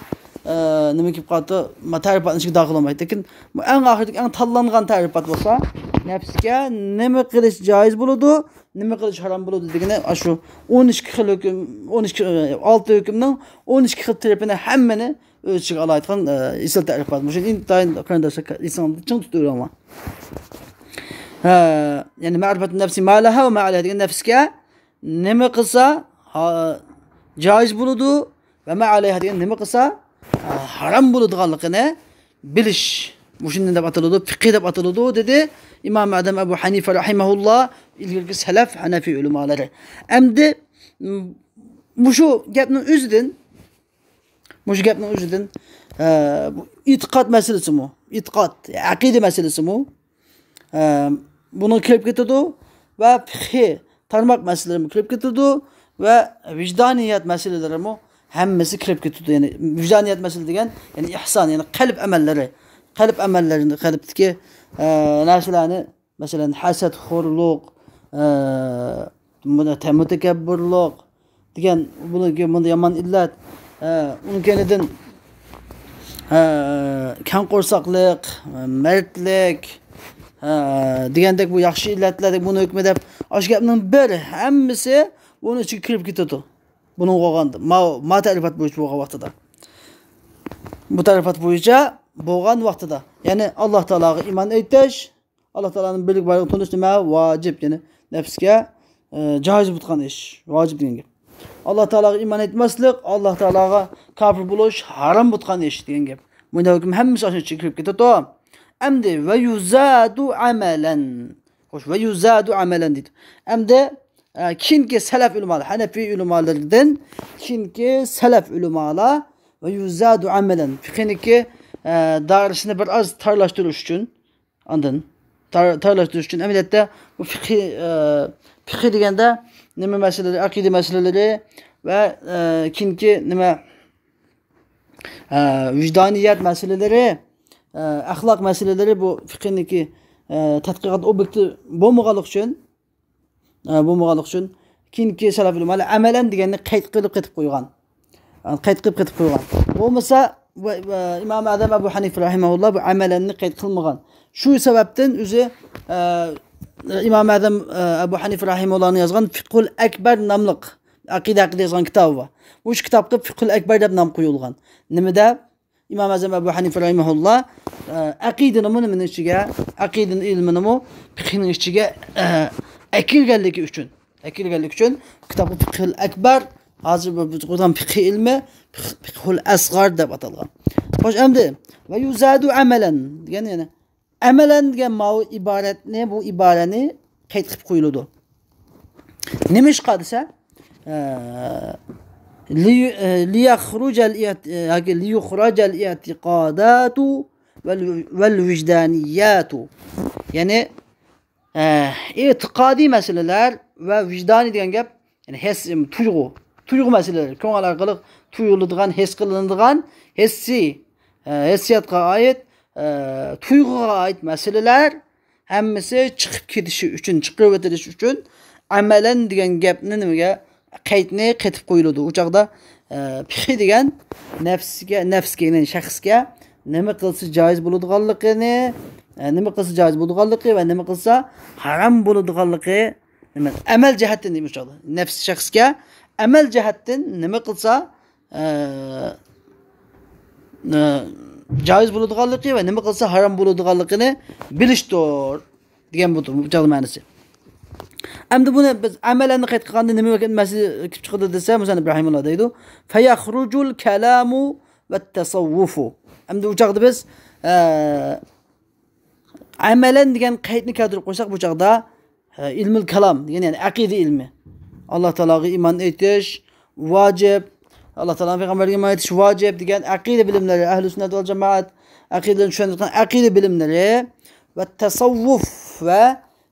ئە، نېمە كېلىپ قالىدۇ، ما تەرىپاتنىڭ ئىچىگە داخىل بولمايدۇ. لېكىن بۇ ئەڭ ئاخىرىدىكى، ئەڭ تاللانغان تەرىپات بولسا، نەپسكە نېمە قىلىش جائىز بولىدۇ، نېمە قىلىش ھارام بولىدۇ دېگىنى ئاشۇ ئون ئىككى خىل ھۆكۈم، ئون ئىككى، ئالتە ھۆكۈمنىڭ ئون ئىككى خىل تەرىپىنى ھەممىنى ئۆز ئىچىگە ئالايدىغان، ئە، ئېسىل تەرىپات. مۇشۇنى ئىنتايىن قېرىنداشلار ئېسىڭلاردا چىڭ تۇتۇۋېلىڭلار. ھە، يەنى مەرىپەتۇ نەفسى ما لەھا ۋە ما ئەلەيھا دېگەن نەپسكە نېمە قىلسا، ھا-، جائىز بولىدۇ ۋە ما ئەلەيھا دېگەن نېمە قىلسا، ھا-، ھارام بولىدىغانلىقىنى بىلىش. مۇشۇنى دەپ ئاتىلىدۇ، پىقھى دەپ ئاتىلىدۇ، دېدى ئىمام ئادەم ئەبۇ ھەنىفە رەھىمەھۇللا، ئىلگىرىكى سەلەف ھەنەفىي ئۆلىمالىرى. ئەمدى، م-، مۇشۇ گەپنىڭ ئۆزىدىن، مۇشۇ گەپنىڭ ئۆزىدىن، ئە، بۇ ئېتىقاد مەسىلىسىمۇ، ئېتىقاد، ئەقىدە مەسىلىسىمۇ، ئە، بۇنىڭ كىرىپ كېتىدۇ ۋە پىقھىي تارماق مەسىلىلىرىمۇ كىرىپ كېتىدۇ ۋە ۋىجدانىيەت مەسىلىلىرىمۇ ھەممىسى كىرىپ كېتىدۇ. يەنى ۋىجدانىيەت مەسىلە دېگەن، يەنى ئىھسان، يەنى قەلب ئەمەللىرى، قەلب ئەمەللىرىنى، قەلبتىكى، ئە، نەرسىلەرنى، مەسىلەن، ھەسەتخورلۇق، ئە، مۇتە-، مۇتەكەببۇرلۇق دېگەن، بۇنىڭكى، بۇندا يامان ئىللەت، ئە، ئۇنىڭ كەينىدىن، ئە، كەڭ قورساقلىق، مەردلىك، ئە، دېگەندەك بۇ ياخشى ئىللەتلەر دەپ، بۇنىڭ ھۆكمى دەپ، ئاشۇ گەپنىڭ بىر ھەممىسى بۇنىڭ ئىچىگە كىرىپ كېتىدۇ. بۇنىڭغا بولغاندا، ما، ما تەرىپات بويىچە بولغان ۋاقتىدا. بۇ تەرىپات بويىچە بولغان ۋاقتىدا. يەنى ئاللا تائالاغا ئىمان ئېيتىش، ئاللا تائالانىڭ بىرلىك بارلىقىنى تونۇش نېمە؟ ۋاجىپ، يەنى نەپسكە، ئە، جائىز بولىدىغان ئىش، ۋاجىپ دېگەن گەپ. ئاللا تائالاغا ئىمان ئېيتماسلىق، ئاللا تائالاغا كاپىر بولۇش ھارام بولىدىغان ئىش دېگەن گەپ. بۇنداق ھۆكۈم ھەممىسى ئاشۇنىڭ ئىچىگە كىرىپ كېتىدۇ. ئەمدى ۋە يۇزادۇ ئەمەلەن. خوش، ۋە يۇزادۇ ئەمەلەن دېدى. ئەمدى، ئە، كېيىنكى سەلەف ئۆلىمالار، ھەنەفىي ئۆلىمالىرىدىن كېيىنكى سەلەف ئۆلىمالار ۋە يۇزادۇ ئەمەلەن. پىقھىنىڭكى، ئە، دائىرىسىنى بىر ئاز تارلاشتۇرۇش ئۈچۈن، ئاندىن تار-، تارلاشتۇرۇش ئۈچۈن، ئەمەلىيەتتە بۇ پىقھى، ئە، پىقھى دېگەندە نېمە مەسىلىلىرى، ئەقىدە مەسىلىلىرى ۋە، ئە، كېيىنكى نېمە، ئە، ۋىجدانىيەت مەسىلىلىرى، ئە، ئەخلاق مەسىلىلىرى بۇ پىقھىنىڭكى، ئە، تەتقىقات ئوبيېكتى بولمىغانلىقى ئۈچۈن، ئە، بولمىغانلىقى ئۈچۈن كېيىنكى سەلەف ئۆلىمالار ئەمەلەن دېگەننى قەيت قىلىپ قېتىپ قويغان. يەنى قەيت قىلىپ قېتىپ قويغان. بولمىسا، ۋە، ۋە ئىمام ئادەم ئەبۇ ھەنىفە رەھىمەھۇللا بۇ ئەمەلەننى قەيت قىلمىغان. شۇ سەۋەبتىن ئۆزى، ئە، ئىمام ئادەم، ئە، ئەبۇ ھەنىفە رەھىمەھۇللانىڭ يازغان فىقھۇل ئەكبەر ناملىق ئەقىدە ھەققىدە يازغان كىتابى بار. مۇشۇ كىتابقا فىقھۇل ئەكبەر دەپ نام قويۇلغان. نېمىدە؟ ئىمام ئەزەم ئەبۇ ھەنىفە رەھىمەھۇللا، ئە، ئەقىدىنىمۇ نېمىنىڭ ئىچىگە، ئەقىدىنى ئىلمىنىمۇ پىقھىنىڭ ئىچىگە، ئە، ئەكىرگەنلىكى ئۈچۈن، ئەكىرگەنلىكى ئۈچۈن كىتابى فىقھۇل ئەكبەر، ھازىر بۇ، بۇ قىلغان پىقھى ئىلمى پىق-، پىقھۇل ئەسغار دەپ ئاتالغان. خوش، ئەمدى ۋە يۇزادۇ ئەمەلەن دېگەن، يەنى ئەمەلەن دېگەن ماۋۇ ئىبارەتنى، بۇ ئىبارەنى قەيت قىلىپ قويۇلىدۇ. نېمىشقا دېسە، ئە، لى-، ئە، لىيەخرۇجەل ئىئت-، ئە، ياكى لىيۇخراجەل ئېتىقاداتۇ ۋەل، ۋەل ۋىجدانىياتۇ. يەنى، ئە، ئېتىقادىي مەسىلىلەر ۋە ۋىجدانىي دېگەن گەپ، يەنى ھېس، تۇيغۇ، تۇيغۇ مەسىلىلىرى، كۆڭۈل ئارقىلىق تۇيۇلىدىغان، ھېس قىلىنىدىغان ھېسسىي، ئە، ھېسسىياتقا ئائىت، ئە، تۇيغۇغا ئائىت مەسىلىلەر ھەممىسى چىقىپ كېتىشى ئۈچۈن، چىقىرىۋېتىلىشى ئۈچۈن ئەمەلەن دېگەن گەپنى نېمىگە، قەيتنى قېتىپ قويۇلىدۇ. ئۇ چاغدا، ئە، پىقھى دېگەن نەپسكە، نەپسكە، يەنى شەخسكە نېمە قىلسا جائىز بولىدىغانلىقىنى، ئە، نېمە قىلسا جائىز بولىدىغانلىقى ۋە نېمە قىلسا ھارام بولىدىغانلىقى، نېمە، ئەمەل جەھەتتىن دېمەكچى بولىدۇ. نەپس شەخسكە ئەمەل جەھەتتىن نېمە قىلسا، ئە، ئە، جائىز بولىدىغانلىقى ۋە نېمە قىلسا ھارام بولىدىغانلىقىنى بىلىشتۇر دېگەن بۇ، بۇ چاغدا مەنىسى. ئەمدى بۇنى بىز ئەمەلەننى قەيت قىلغاندا نېمە مەسىلە كېلىپ چىقىدۇ دېسە، مۇسەننىپ رەھىمۇللا دەيدۇ، فەيەخرۇجۇل كەلامۇ ۋەتتەسەۋۋۇفۇ. ئەمدى ئۇ چاغدا بىز، ئە، ئەمەلەن دېگەن قەيتنى كەلتۈرۈپ قويساق، بۇ چاغدا، ئە، ئىلمۇل كالام دېگەن، يەنى ئەقىدە ئىلمى. ئاللا تائالاغا ئىمان ئېيتىش ۋاجىپ، ئاللا تائالا پەيغەمبەرگە ئىمان ئېيتىش ۋاجىپ دېگەن ئەقىدە بىلىملىرى، ئەھلى سۈننەت ۋەل جامائەت، ئەقىدىلەرنى چۈشەندۈرگەن ئەقىدە بىلىملىرى ۋە تەسەۋۋۇف ۋە،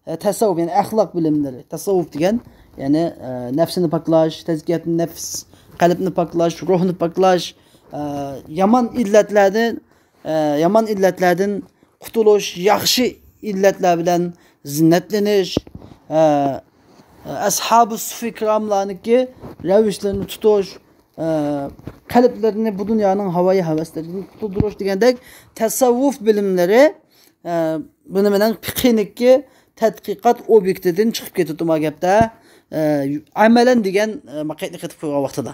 ئە، تەسەۋۋۇپ، يەنى ئەخلاق بىلىملىرى. تەسەۋۋۇپ دېگەن، يەنى، ئە، نەپسىنى پاكلاش، تەزكىيەتۇن نەپس، قەلبنى پاكلاش، روھنى پاكلاش، ئە، يامان ئىللەتلەردىن، ئە، يامان ئىللەتلەردىن قۇتۇلۇش، ياخشى ئىللەتلەر بىلەن زىننەتلىنىش، ئە، ئەسھابۇ سۇفى كىراملارنىڭكى رەۋىشلىرىنى تۇتۇش، ئە، قەلبلىرىنى بۇ دۇنيانىڭ ھاۋايى ھەۋەسلىرىدىن قۇتۇلدۇرۇش دېگەندەك تەسەۋۋۇپ بىلىملىرى، ئە، بۇنى مېنىڭ پىقھىنىڭكى تەتقىقات ئوبيېكتىدىن چىقىپ كېتىپتۇ ما گەپتە. ئە، ئەمەلەن دېگەن، ئە، ما قەيتنى قېتىپ قويغان ۋاقتىدا.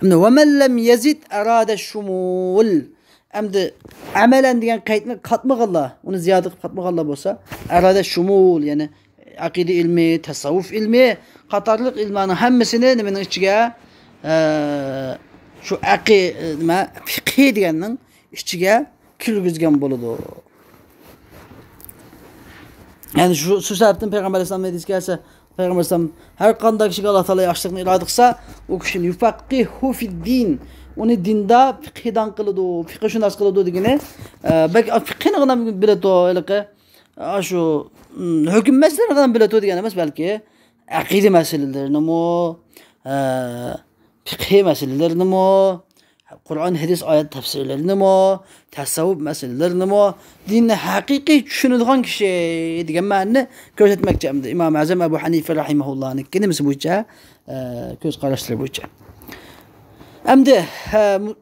ئەمدى، «ومن لم يزد أراد الشمول». ئەمدى، «ئەمەلەن» دېگەن قەيتنى قاتمىغانلار، ئۇنى زىيادە قىلىپ قاتمىغانلار بولسا، «أراد الشمول»، يەنى ئەقىدە ئىلمى، تەسەۋۋۇپ ئىلمى قاتارلىق ئىلملارنىڭ ھەممىسىنى نېمىنىڭ ئىچىگە، ئە، شۇ ئەقى-، نېمە، پىقھى دېگەننىڭ ئىچىگە كىرگۈزگەن بولىدۇ. يەنى شۇ، شۇ سەۋەبتىن پەيغەمبەر ئەلەيھىسسالام ھەدىسى كەلسە، پەيغەمبەر ئەلەيھىسسالام، «ھەر قانداق كىشىگە ئاللا تائالا ياخشىلىقنى ئىرادە قىلسا، ئۇ كىشىنى يۇفەققىھۇ فىددىن، ئۇنى دىندا پىقھىدان قىلىدۇ، پىقھشۇناس قىلىدۇ» دېگىنى، ئە، بەك پىقھىنىغىنا بىلىدۇ، ھېلىقى، ئە، شۇ، م، ھۆكۈم مەسىلىلىرىنىغىنا بىلىدۇ دېگەن ئەمەس، بەلكى ئەقىدە مەسىلىلىرىنىمۇ، ئە، پىقھىي مەسىلىلىرىنىمۇ، قۇرئان، ھەدىس، ئايەت تەپسىرلىرىنىمۇ، تەسەۋۋۇپ مەسىلىلىرىنىمۇ، دىننى ھەقىقىي چۈشىنىدىغان كىشى دېگەن مەنىنى كۆرسەتمەكچى ئەمدى. ئىمام ئەزەم ئەبۇ ھەنىفە رەھىمەھۇللانىڭكى نېمىسى بويىچە، ئە، كۆز قاراشلىرى بويىچە. ئەمدى، ئە، مۇ-،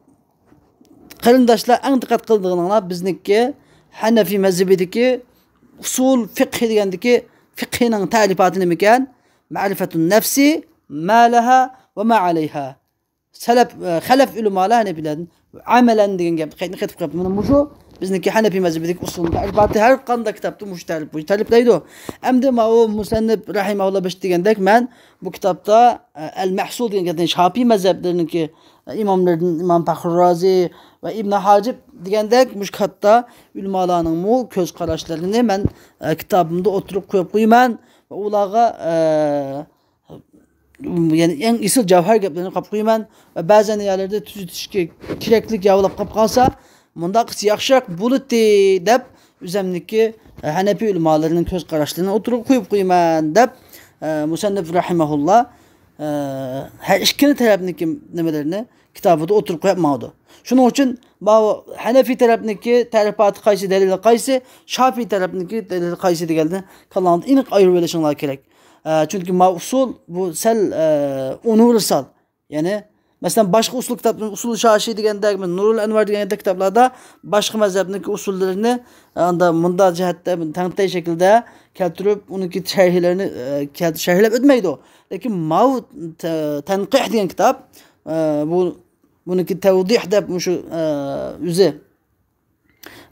قېرىنداشلار، ئەڭ دىققەت قىلىدىغىنىڭلار بىزنىڭكى ھەنەفىي مەزھىپىدىكى ئۇسۇل فىقھى دېگەندىكى فىقھىنىڭ تەرىپاتى نېمىكەن؟ مەرىفەتۇن نەفسى، ما لەھا ۋە ما ئەلەيھا. سەلەپ، ئە، خەلەف ئۆلىمالار ھەنەپىيلەردىن ئەمەلەن دېگەن گەپ قەيتنى قېتىپ قېلىپتۇ. مانا مۇشۇ بىزنىڭكى ھەنەپىي مەزھىپىدىكى ئۇسۇلدا ئەلبەتتە ھەر قانداق كىتابتا مۇشۇ تەرىپ، مۇشۇ تەرىپلەيدۇ. ئەمدى ماۋۇ مۇسەننىپ رەھىمەھۇللا بېشىدا دېگەندەك مەن بۇ كىتابتا، ئە، ئەل مەھسۇل دېگەن گەپنى شاپىي مەزھەپلىرىنىڭكى، ئە، ئىماملىرىدىن ئىمام پەخرۇرازى ۋە ئىبن ھاجىب دېگەندەك مۇشۇ كاتتا ئۆلىمالارنىڭمۇ كۆز قاراشلىرىنى مەن، ئە، كىتابىمدا ئوتتۇرىغا قويۇپ قويىمەن ۋە ئۇلارغا، ئە، يەنى ئەڭ ئېسىل جەۋھەر گەپلىرىنى قويۇپ قويىمەن ۋە بەزەن يەرلەردە تۈزىتىشكە كېرەكلىك ياۋلاپ قاپ قالسا، مۇنداق قىلسا ياخشىراق بولاتتى دەپ، ئۆزەمنىكى، ئە، ھەنەپىي ئۆلىمالىرىنىڭ كۆز قاراشلىرىنى ئوتتۇرىغا قويۇپ قويىمەن دەپ، ئە، مۇسەننىپ رەھىمەھۇللا، ئە، ھەر ئىككىلا تەرەپنىڭكى نېمىلىرىنى كىتابىدا ئوتتۇرىغا قويۇپ ماڭىدۇ. شۇنىڭ ئۈچۈن ماۋۇ ھەنەفىي تەرەپنىڭكى تەرىپاتى قايسى، دەلىلى قايسى، شاپىي تەرەپنىڭكى دەلىلى قايسى دېگەننى كاللاڭدا ئېنىق ئايرىۋېلىشىڭلار كېرەك. ئە، چۈنكى ماۋۇ ئۇسۇل بۇ سەل، ئە، ئۇنىۋېرسال. يەنى، مەسىلەن، باشقا ئۇسۇل كىتابلىرى، ئۇسۇل شاشى دېگەندەك، نۇرۇل ئەنۋار دېگەندەك كىتابلاردا باشقا مەزھەپنىڭكى ئۇسۇللىرىنى، ئاندا مۇنداق جەھەتتە تەڭتەي شەكىلدە كەلتۈرۈپ، ئۇنىڭكى شەرھلىرىنى، ئە، كەلتۈ-، شەرھلەپ ئۆتمەيدۇ. لېكىن ماۋۇ تە-، تەنقىھ دېگەن كىتاب، ئە، بۇ، بۇنىڭكى تەۋدىھ دەپ مۇشۇ، ئە، ئۆزى،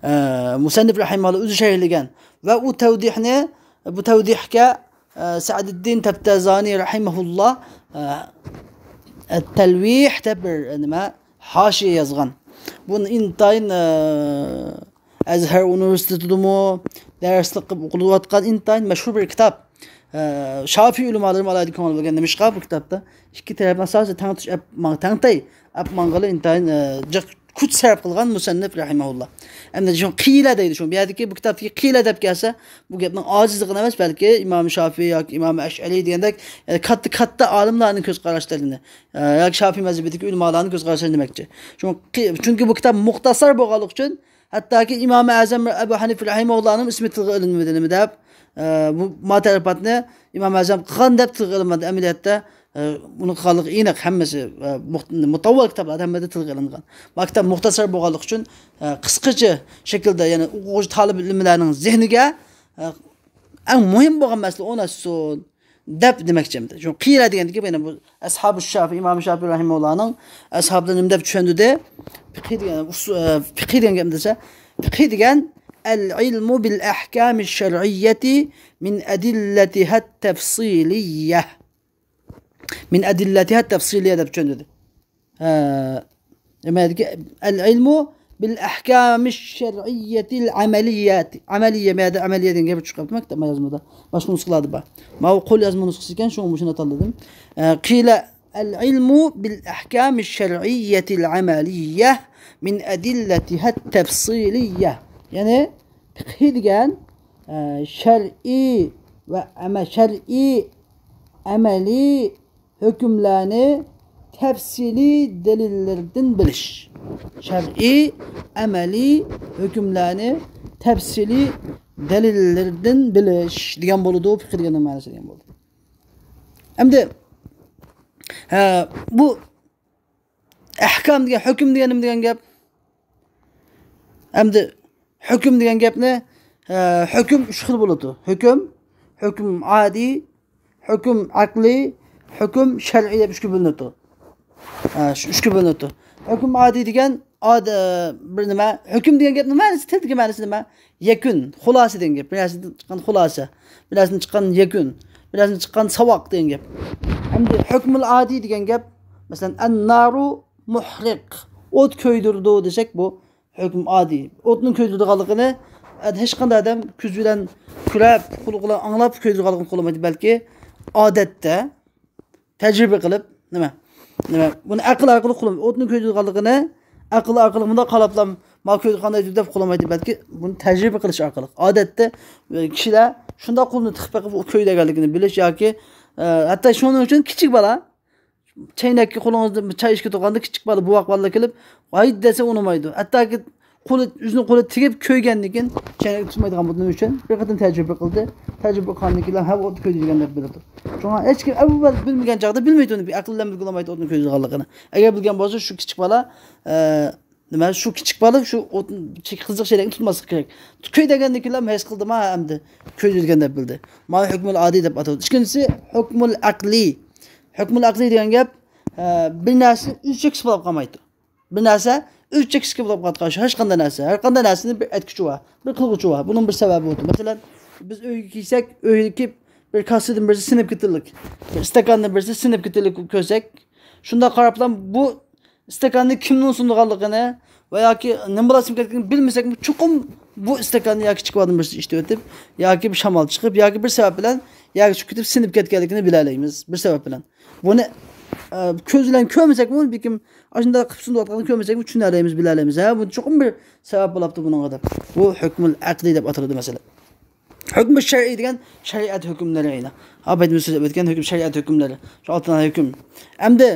ئە، مۇسەننىپ رەھىمەھۇللا ئۆزى شەرھلىگەن ۋە ئۇ تەۋدىھنى، بۇ تەۋدىھكە، ئە، سەئدىددىن تەپتەزانى رەھىمەھۇللا، ئە، ئەت-تەلۋىھ دەپ بىر، نېمە، ھاشىيە يازغان. بۇنى ئىنتايىن، ئە، ئەزھەر ئۇنىۋېرسىتېتىدىمۇ دەرسلىك قىلىپ ئوقۇلۇۋاتقان ئىنتايىن مەشھۇر بىر كىتاب. ئە، شافىي ئۆلىمالىرىمۇ ئالاھىدە كۆڭۈل بۆلگەن. نېمىشقا بۇ كىتابتا ئىككى تەرەپنى ئاساسىي تەڭتۇش ئەپ ماڭ-، تەڭتەي ئەپ ماڭغىلى ئىنتايىن، ئە، جىق كۈچ سەرپ قىلغان مۇسەننىپ رەھىمەھۇللا. ئەمدى شۇ قىيلە دەيدۇ، شۇ بۇ يەردىكى بۇ كىتابتىكى قىيلە دەپ كەلسە، بۇ گەپنىڭ ئاجىزلىقىنى ئەمەس، بەلكى ئىمام شافىي ياكى ئىمام ئەشئەرى دېگەندەك، ئە، كاتتا، كاتتا ئالىملارنىڭ كۆز قاراشلىرىنى، ئە، ياكى شافىي مەزھىپىدىكى ئۆلىمالارنىڭ كۆز قاراشلىرىنى دېمەكچى. چۈنكى، چۈنكى بۇ كىتاب مۇختەسەر بولغانلىقى ئۈچۈن، ھەتتاكى ئىمام ئەزەم ئەبۇ ھەنىفە رەھىمەھۇللانىڭ ئىسمى تىلغا ئېلىنمىدى، نېمە دەپ، ئە، بۇ ما تەرىپاتنى ئىمام ئەزەم قىلغان دەپ تىلغا ئېلىنمىدى. ئەمەلىيەتتە، ئە، ئۇنىڭ قىلغانلىقى ئېنىق، ھەممىسى، ئە، مۇخت-، مۇتەۋۋەل كىتابلاردا ھەممىدە تىلغا ئېلىنغان. ما كىتاب مۇختەسەر بولغانلىقى ئۈچۈن، ئە، قىسقىچە شەكىلدە، يەنى ئوقۇغۇچى تالىپ ئىلىملەرنىڭ زېھنىگە، ئە، ئەڭ مۇھىم بولغان مەسىلە ئورۇن ئاچسۇن دەپ دېمەكچى ئەمدى. شۇ قىيلە دېگەندىكى يەنە بۇ ئەسھابۇ شافىي، ئىمام شافىي رەھىمەھۇللانىڭ ئەسھابلىرى نېمە دەپ چۈشەندۈردى؟ پىقھى دېگەن، ئۇسۇ-، ئە، پىقھى دېگەن گەپنى دېسە، پىقھى دېگەن، «العلم بالأحكام الشرعية من أدلتها التفصيلية». من أدلتها التفصيلية دەپ چۈشەندۈردى. ھە، نېمە دېدىكى؟ «العلم بالأحكام الشرعية العملية». ئەمەلىيە، مەيەردە ئەمەلىيە دېگەن گەپ چىقىپ قاپتۇ مەكتەپ يازمىدا. باشقا نۇسخىلاردا بار. ماۋۇ قول يازما نۇسخىسى ئىكەن، شۇڭا مۇشۇنى تاللىدىم. ئە، قىيلە، «العلم بالأحكام الشرعية العملية من أدلتها التفصيلية. يەنى فقه دېگەن، ئە، شەرئىي ۋە ئەمە-، شەرئىي، ئەمەلىي ھۆكۈملەرنى تەپسىلىي دەلىللىرىدىن بىلىش. شەرئىي، ئەمەلىي ھۆكۈملەرنى تەپسىلىي دەلىللىرىدىن بىلىش دېگەن بولىدۇ، فىقھ دېگەننىڭ مەنىسى دېگەن بولىدۇ. ئەمدى، ھە، بۇ ئەھكام دېگەن، ھۆكۈم دېگەن نېمە دېگەن گەپ؟ ئەمدى ھۆكۈم دېگەن گەپنى، ھە، ھۆكۈم ئۈچ خىل بولىدۇ. ھۆكۈم، ھۆكۈم ئادىي، ھۆكۈم ئەقلىي، ھۆكۈم شەرئىي دەپ ئۈچكە بۆلۈنىدۇ. ھە، شۇ ئۈچكە بۆلۈنىدۇ. ھۆكۈم ئادىي دېگەن ئاد-، بىر نېمە؟ ھۆكۈم دېگەن گەپنىڭ مەنىسى، تىلدىكى مەنىسى نېمە؟ يەكۈن، خۇلاسە دېگەن گەپ. بىر نەرسىدىن چىققان خۇلاسە، بىر نەرسىدىن چىققان يەكۈن، بىر نەرسىدىن چىققان ساۋاق دېگەن گەپ. ئەمدى ھۆكمۇل ئادىي دېگەن گەپ، مەسىلەن، ئەننارۇ مۇھرىق، ئوت كۆيدۈرىدۇ دېسەك، بۇ ھۆكمۇل ئادىي. ئوتنىڭ كۆيدۈرىدىغانلىقىنى، ئە، ھېچقانداق ئادەم كۆزى بىلەن كۆرۈپ، قۇلىقى بىلەن ئاڭلاپ كۆيدۈرىدىغانلىقىنى قوللىمايدۇ، بەلكى ئادەتتە تەجرىبە قىلىپ، نېمە، نېمە، بۇنى ئەقىل ئارقىلىق قوللىمايدۇ. ئوتنىڭ كۆيدۈرىدىغانلىقىنى ئەقىل ئارقىلىق مۇنداق قاراپلا، ما كۆيدۈرگەندەك دەپ قوللىمايدۇ، بەلكى بۇنى تەجرىبە قىلىش ئارقىلىق. ئادەتتە، ئە، كىشىلەر شۇنداق قولىنى تىقىپ بېقىپ، ئۇ كۆيىدىغانلىكىنى بىلىش ياكى، ئە، ھەتتا شۇنىڭ ئۈچۈن كىچىك بالا چەينەككە قولىڭىزدا چاي ئىچكە تۇرغاندا كىچىك بالا، بوۋاق بالىلار كېلىپ، ۋاي دېسە ئۇنىمايدۇ. ھەتتاكى قولى، ئۆزىنىڭ قولى تېگىپ كۆيگەندىن كېيىن چەينەكنى تۇتمايدىغان بولىدۇ. نېمە ئۈچۈن؟ بىر قېتىم تەجرىبە قىلدى. تەجرىبە قىلغاندىن كېيىن ھە، ئوتتا كۆيدى دېگەن دەپ بىلىدۇ. شۇڭا ھېچكىم ئەۋۋەل بىلمىگەن چاغدا بىلمەيدۇ ئۇنى، ئەقىل بىلەن بىلگىلى بولمايدۇ ئوتنىڭ كۆيىدىغانلىقىنى. ئەگەر بىلگەن بولسا، شۇ كىچىك بالا، ئە، نېمە، شۇ كىچىك بالا شۇ ئوتنى، قىزىق چەينەكنى تۇتماسلىقى كېرەك. كۆيدۈرگەندىن كېيىن ھېس قىلدىما، ھە، ئەمدى كۆيدۈرگەن دەپ بىلدى. مانا ھۆكمۇل ئادىي دەپ ئاتىلىدۇ. ئىككىنچىسى ھۆكمۇل ئەقلىي. ھۆكمۇل ئەقلىي دېگەن گەپ، ئە، بىر نەرسە ئۆزىچە كىشى بولۇپ قالمايدۇ. بىر نەرسە ئۆزىچە كىشى بولۇپ قالىدىغان، ھەر قانداق نەرسە. ھەر قانداق نەرسىنىڭ بىر ئەتكۈچى بار، بىر قىلغۇچى بار. بۇنىڭ بىر سەۋەبى بولىدۇ. مەسىلەن، بىز ئۆيگە كىرسەك، ئۆيگە كىرىپ بىر كاسىدىن بىرسى سىنىپ كېتىلدى. بىر ئىستاكاندىن بىرسى سىنىپ كېتىلدى كۆرسەك، شۇنداق قاراپلا بۇ ئىستاكاننى كىمنىڭ سۇنىدىغانلىقىنى ۋە ياكى نېمە بىلەن سىنىپ كەتكىنىنى بىلمىسەكمۇ، چوقۇم بۇ ئىستاكاننى ياكى كىچىك بالىدىن بىرسى ئىچىۋېتىپ، ياكى بىر شامال چىقىپ، ياكى بىر سەۋەب بىلەن يەرگە چۈشۈپ كېتىپ سىنىپ كەتكەنلىكىنى بىلەلەيمىز، بىر سەۋەب بىلەن. بۇنى، ئە، كۆز بىلەن كۆرمىسەكمۇ، بەلكىم ئاشۇنداق قىلىپ سۇنۇۋاتقانلىقىنى كۆرمىسەكمۇ چۈشىنەلەيمىز، بىلەلەيمىز. ھە، بۇ چوقۇم بىر سەۋەب بولاپتۇ بۇنىڭغا دەپ. بۇ ھۆكمۇل ئەقلىي دەپ ئاتىلىدۇ مەسىلەن. ھۆكمى شەرئىي دېگەن شەرىئەت ھۆكۈملىرى ئەينە. ئاپەتمىز سۆزلەپ ئۆتكەن ھۆكۈم، شەرىئەت ھۆكۈملىرى. شۇ ئالتە دانە ھۆكۈم. ئەمدى،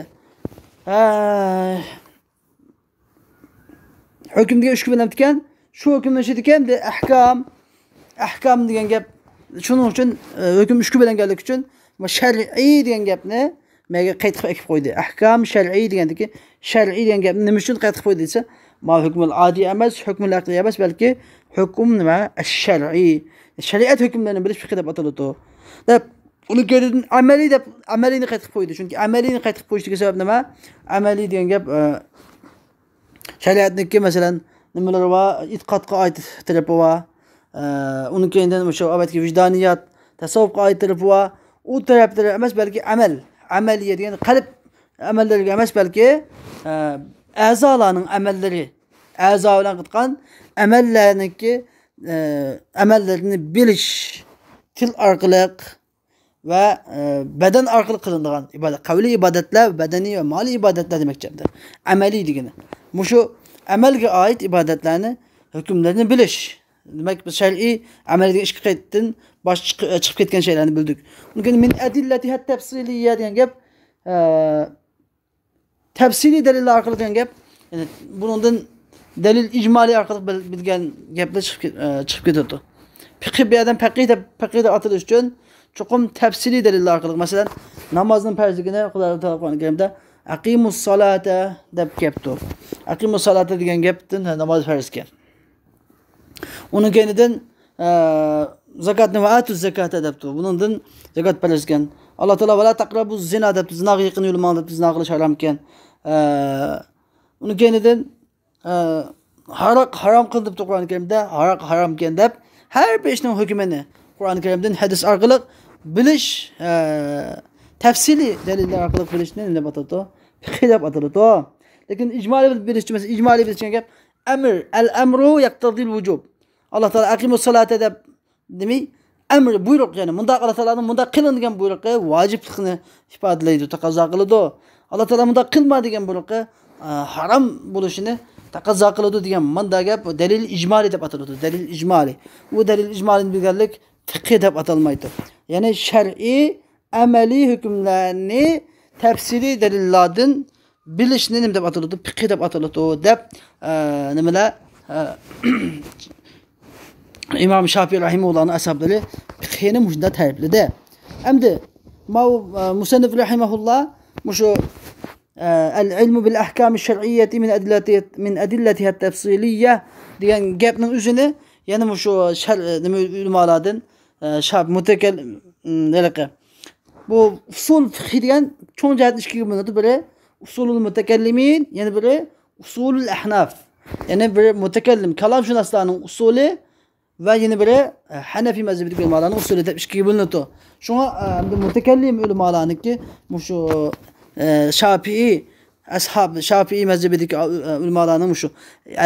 ھە، ھۆكۈم دېگەن ئۈچكە بۆلۈنەپتىكەن. شۇ ھۆكۈمنىڭ ئىچىدىكى ئەمدى ئەھكام، ئەھكام دېگەن گەپ، شۇنىڭ ئۈچۈن، ئە، ھۆكۈم ئۈچكە بۆلۈنگەنلىكى ئۈچۈن، شەرئىي دېگەن گەپنى مەگە قايتىپ ئەكىپ قويدى. ئەھكام شەرئىي دېگەندىكى، شەرئىي دېگەن گەپنى نېمە ئۈچۈن قايتىپ قويدى دېسە، ما ھۆكمۇل ئادىي ئەمەس، ھۆكمۇل ئەقلىي ئەمەس، بەلكى ھۆكۈم نېمە؟ ئەششەرئىي. شەرىئەت ھۆكۈملىرىنى بىلىش فىقھى دەپ ئاتىلىدۇ. دەپ، ئۇنىڭ كەينىدىن ئەمەلىي دەپ، ئەمەلىينى قايتىپ قويدى. چۈنكى ئەمەلىينى قايتىپ قويۇشتىكى سەۋەب نېمە؟ ئەمەلىي دېگەن گەپ، ئە، شەرىئەتنىڭكى، مەسىلەن، نېمىلىرى بار؟ ئېتىقادقا ئائىت تەرىپى بار. ئە، ئۇنىڭ كەينىدىن مۇشۇ ئەۋەتكى ۋىجدانىيات، تەسەۋۋۇپقا ئائىت تەرىپى بار. ئۇ تەرەپلىرى ئەمەس، بەلكى ئەمەل، ئەمەلىيە دېگەن قەلب ئەمەللىرىگە ئەمەس، بەلكى، ئە، ئەزالارنىڭ ئەمەللىرى، ئەزا بىلەن قىلىدىغان ئەمەللەرنىڭكى، ئە، ئەمەللىرىنى بىلىش، تىل ئارقىلىق ۋە، ئە، بەدەن ئارقىلىق قىلىنىدىغان ئىبادەت، قەۋلىي ئىبادەتلەر، بەدەنىي ۋە مالىي ئىبادەتلەر دېمەكچى ئەمدى. ئەمەلىي دېگىنى. مۇشۇ ئەمەلگە ئائىت ئىبادەتلەرنى، ھۆكۈملىرىنى بىلىش. دېمەك، بىز شەرئىي، ئەمەلىي دېگەن ئىككى قېتىدىن باش چىق-، چىقىپ كەتكەن شەيئىلەرنى بىلدۇق. ئۇنىڭ كېيىن مىن ئەدىللەتىھەت تەپسىلىيە دېگەن گەپ، ئە، تەپسىلىي دەلىللەر ئارقىلىق دېگەن گەپ، يەنى بۇنىڭدىن دەلىل ئىجمالىي ئارقىلىق بىل-، بىلگەن گەپلەر چىقىپ كېت-، ئە، چىقىپ كېتىدۇ. پىقىھ بىر ئادەم پەقىھ دەپ، پەقىھ دەپ ئاتىلىش ئۈچۈن چوقۇم تەپسىلىي دەلىللەر ئارقىلىق، مەسىلەن، نامازنىڭ پەرزلىكىنى خۇدا تائالا قۇرئان كەرىمدە «ئەقىمۇس سالاتا» دەپ كەپتۇ. «ئەقىمۇس سالاتا» دېگەن گەپتىن، ھە، ناماز پەرز ئىكەن. ئۇنىڭ كەينىدىن، ئە، زاكاتنى «ۋە ئاتۇز زاكاتە» دەپتۇ. بۇنىڭدىن زاكات پەرز ئىكەن. ئاللا تائالا «ۋە لا تەقرەبۇز زىنا» دەپتۇ. زىناغا يېقىن يولىماڭ دەپتۇ. زىنا قىلىش ھارام ئىكەن. ئە، ئۇنىڭ كەينىدىن، ئە، ھاراق ھارام قىلدى دەپتۇ قۇرئان كەرىمدە. ھاراق ھارام ئىكەن دەپ، ھەر بىر ئىشنىڭ ھۆكمىنى قۇرئان كەرىمدىن، ھەدىس ئارقىلىق بىلىش، ئە، تەپسىلىي دەلىللەر ئارقىلىق بىلىشنى نېمە دەپ ئاتىلىدۇ؟ پىقھىي دەپ ئاتىلىدۇ. لېكىن ئىجمالىي بىلىش، مەسىلەن، ئىجمالىي بىلىش دېگەن گەپ، ئەمر، ئەل ئەمرۇ يەقتەزىل ۋۇجۇب. ئاللا تائالا «ئەقىمۇس سالاتا» دەپ نېمە؟ ئەمر، بۇيرۇق، يەنى مۇنداق، ئاللا تائالانىڭ «مۇنداق قىلىڭ» دېگەن بۇيرۇقى ۋاجىپلىقنى ئىپادىلەيدۇ، تەقەززا قىلىدۇ. ئاللا تائالا «مۇنداق قىلما» دېگەن بۇيرۇقى، ئە، ھارام بولۇشىنى تەقەززا قىلىدۇ دېگەن ماندا گەپ، دەلىل ئىجمالىي دەپ ئاتىلىدۇ. دەلىل ئىجمالىي. ئۇ دەلىل ئىجمالىينى بىلگەنلىك فىقھىي دەپ ئاتالمايدۇ. يەنى شەرئىي، ئەمەلىي ھۆكۈملەرنى تەپسىلىي دەلىللاردىن بىلىشنى نېمە دەپ ئاتىلىدۇ؟ پىقھىي دەپ ئاتىلىدۇ دەپ، ئە، نېمىلەر، ئە، ئىمام شافىئى رەھىمەھۇللانىڭ ئەسھابلىرى پىقھىنى مۇشۇنداق تەرىپلىدى. ئەمدى ماۋۇ، ئە، مۇسەننىف رەھىمەھۇللا مۇشۇ، ئە، «العلم بالأحكام الشرعية من أدلة، من أدلتها التفصيلية» دېگەن گەپنىڭ ئۆزىنى يەنە مۇشۇ شەر-، نېمە، ئۆلىمالاردىن، ئە، شاپ-، مۇتەكەل-، م، ھېلىقى. بۇ ئۇسۇل فىقھى دېگەن چوڭ جەھەتتىن ئىككىگە بۆلۈنىدۇ. بىرى ئۇسۇلۇل مۇتەكەللىمىن، يەنە بىرى ئۇسۇلۇل ئەھناف. يەنى بىرى مۇتەكەللىم، كالامشۇناسلارنىڭ ئۇسۇلى ۋە يەنە بىرى، ئە، ھەنەفىي مەزھىپىدىكى ئۆلىمالارنىڭ ئۇسۇلى دەپ ئىككىگە بۆلۈنىدۇ. شۇڭا، ئە، ئەمدى مۇتەكەللىم ئۆلىمالارنىڭكى مۇشۇ، ئە، شافىئىي ئەسھاب، شافىئىي مەزھىپىدىكى، ئە، ئۆلىمالارنىڭ مۇشۇ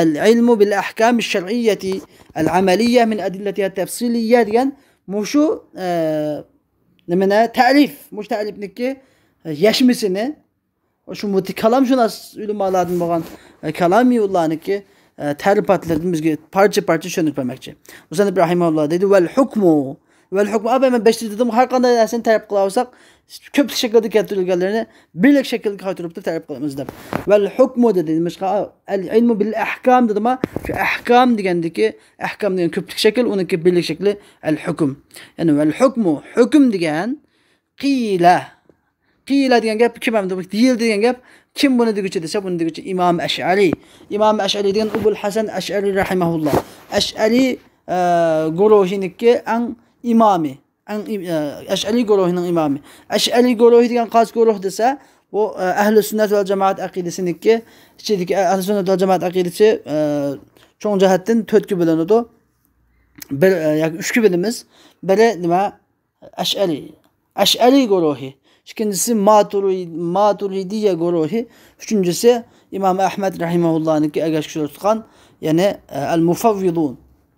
«العلم بالأحكام الشرعية العملية من أدلتها التفصيلية» دېگەن مۇشۇ، ئە، نېمىنى؟ تەرىپ. مۇشۇ تەرىپنىڭكى، ئە، يەشمىسىنى شۇ مۇت-، كالامشۇناس ئۆلىمالاردىن بولغان، ئە، كالامىيۇللانىڭكى، ئە، تەرىپاتلىرىدىن بىزگە پارچە-پارچە چۈشەندۈرۈپ بەرمەكچى. مۇسەننىپ رەھىمەھۇللا دەيدۇ، «ۋەل ھۇكمۇ». ۋەل ھۇكمۇ. ئا، مەن بەشتە دېدىم، ھەر قانداق نەرسىنى تەرىپ قىلاۋالساق، كۆپلۈك شەكىلدە كەلتۈرۈلگەنلىرىنى بىرلىك شەكىلگە قايتۇرۇپ تەرىپ قىلىمىز دەپ. «ۋەل ھۇكمۇ» دېدى. نېمىشقا؟ «ئەل ئىلمۇ بىل ئەھكام» دېدىما؟ شۇ ئەھكام دېگەندىكى، ئەھكام دېگەن كۆپلۈك شەكىل، ئۇنىڭكى بىرلىك شەكلى ئەل ھۇكم. يەنى «ۋەل ھۇكمۇ»، ھۆكۈم دېگەن قىيلە. قىيلە دېگەن گەپ كىم ئەمدى؟ دېيىلدى دېگەن گەپ. كىم بۇنى دېگۈچى دېسە، بۇنى دېگۈچى ئىمام ئەشئەرى. ئىمام ئەشئەرى دېگەن ئەبۇل ھەسەن ئەشئەرى رەھىمەھۇللا. ئەشئەرى، ئە، گۇرۇھىنىڭكى ئەڭ ئىمامى. ئەڭ ئىم-، ئە، ئەشئەرى گۇرۇھىنىڭ ئىمامى. ئەشئەرى گۇرۇھى دېگەن قايسى گۇرۇھ دېسە، بۇ، ئە، ئەھلى سۈننەت ۋەل جامائەت ئەقىدىسىنىڭكى ئىچىدىكى، ئەھلى سۈننەت ۋەل جامائەت ئەقىدىسى، ئە، چوڭ جەھەتتىن تۆتكە بۆلۈنىدۇ. بىر، ئە، ياكى ئۈچكە بۆلىمىز. بىرى نېمە؟ ئەشئەرى. ئەشئەرى گۇرۇھى. ئىككىنچىسى ماتۇرىي-، ماتۇرىدىيە گۇرۇھى. ئۈچىنچىسى ئىمام ئەھمەد رەھىمەھۇللانىڭكى ئەگەشكۈچىلىرى تۇتقان، يەنى، ئە، ئەل مۇفەۋۋىدۇن.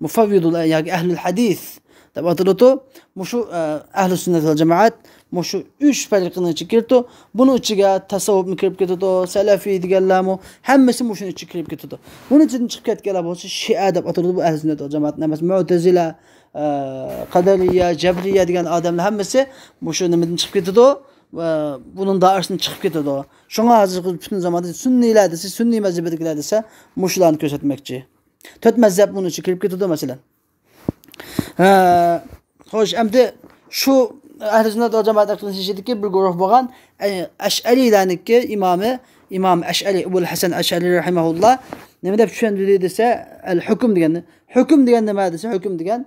مۇفەۋۋىدۇن ياكى ئەھلۇل ھەدىس دەپ ئاتىلىدۇ. مۇشۇ، ئە، ئەھلى سۈننەت ۋەل جامائەت مۇشۇ ئۈچ پەرقىنىڭ ئىچىگە كىرىدۇ. بۇنىڭ ئىچىگە تەسەۋۋۇپمۇ كىرىپ كېتىدۇ، سەلەفىي دېگەنلەرمۇ، ھەممىسى مۇشۇنىڭ ئىچىگە كىرىپ كېتىدۇ. بۇنىڭ ئىچىدىن چىقىپ كەتكەنلەر بولسا شىئە دەپ ئاتىلىدۇ. بۇ ئەھلى سۈننەت ۋەل جامائەتنىڭ ئەمەس، مۇئتەزىلە، ئە، قەدەرىيە، جەبرىيە دېگەن ئادەملەر ھەممىسى مۇشۇ نېمىدىن چىقىپ كېتىدۇ. ۋە بۇنىڭ دائىرىسىدىن چىقىپ كېتىدۇ. شۇڭا ھازىرقى پۈتۈن زاماندا سۈننىيلەر دېسە، سۈننىي مەزھىپىدىكىلەر دېسە، مۇشۇلارنى كۆرسەتمەكچى. تۆت مەزھەپ بۇنىڭ ئىچىگە كىرىپ كېتىدۇ، مەسىلەن. ھە، خوش، ئەمدى شۇ ئەھلى سۈننەت ۋەل جامائەت ئەقىدىسى ئىچىدىكى بىر گۇرۇھ بولغان، ئە، ئەشئەرىيلەرنىڭكى ئىمامى، ئىمام ئەشئەرى، ئەبۇل ھەسەن ئەشئەرى رەھىمەھۇللا نېمە دەپ چۈشەندۈردى دېسە، ئەل ھۆكۈم دېگەننى. ھۆكۈم دېگەن نېمە دېسە، ھۆكۈم دېگەن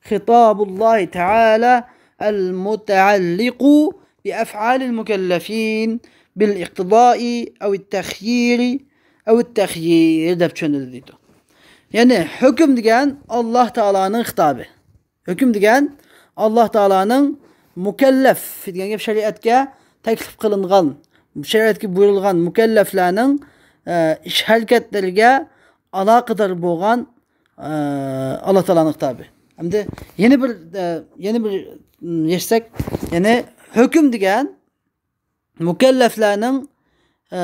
خىتابۇللاھى تەئالە ئەل مۇتەئەللىقۇ بىئەفئالىل مۇكەللەفىن بىل ئىقتىدائى ئەۋ تەخيىرى ئەۋ تەخيىر دەپ چۈشەندۈردى دەيدۇ. يەنى ھۆكۈم دېگەن ئاللاھ تائالانىڭ خىتابى. ھۆكۈم دېگەن ئاللاھ تائالانىڭ مۇكەللەف دېگەن گەپ شەرىئەتكە تەكلىپ قىلىنغان، شەرىئەتكە بۇيرۇلغان مۇكەللەفلەرنىڭ، ئە، ئىش ھەرىكەتلىرىگە ئالاقىدار بولغان، ئە، ئاللاھ تائالانىڭ خىتابى. ئەمدى يەنە بىر، ئە، يەنە بىر، م، يەشسەك، يەنى ھۆكۈم دېگەن مۇكەللەفلەرنىڭ، ئە،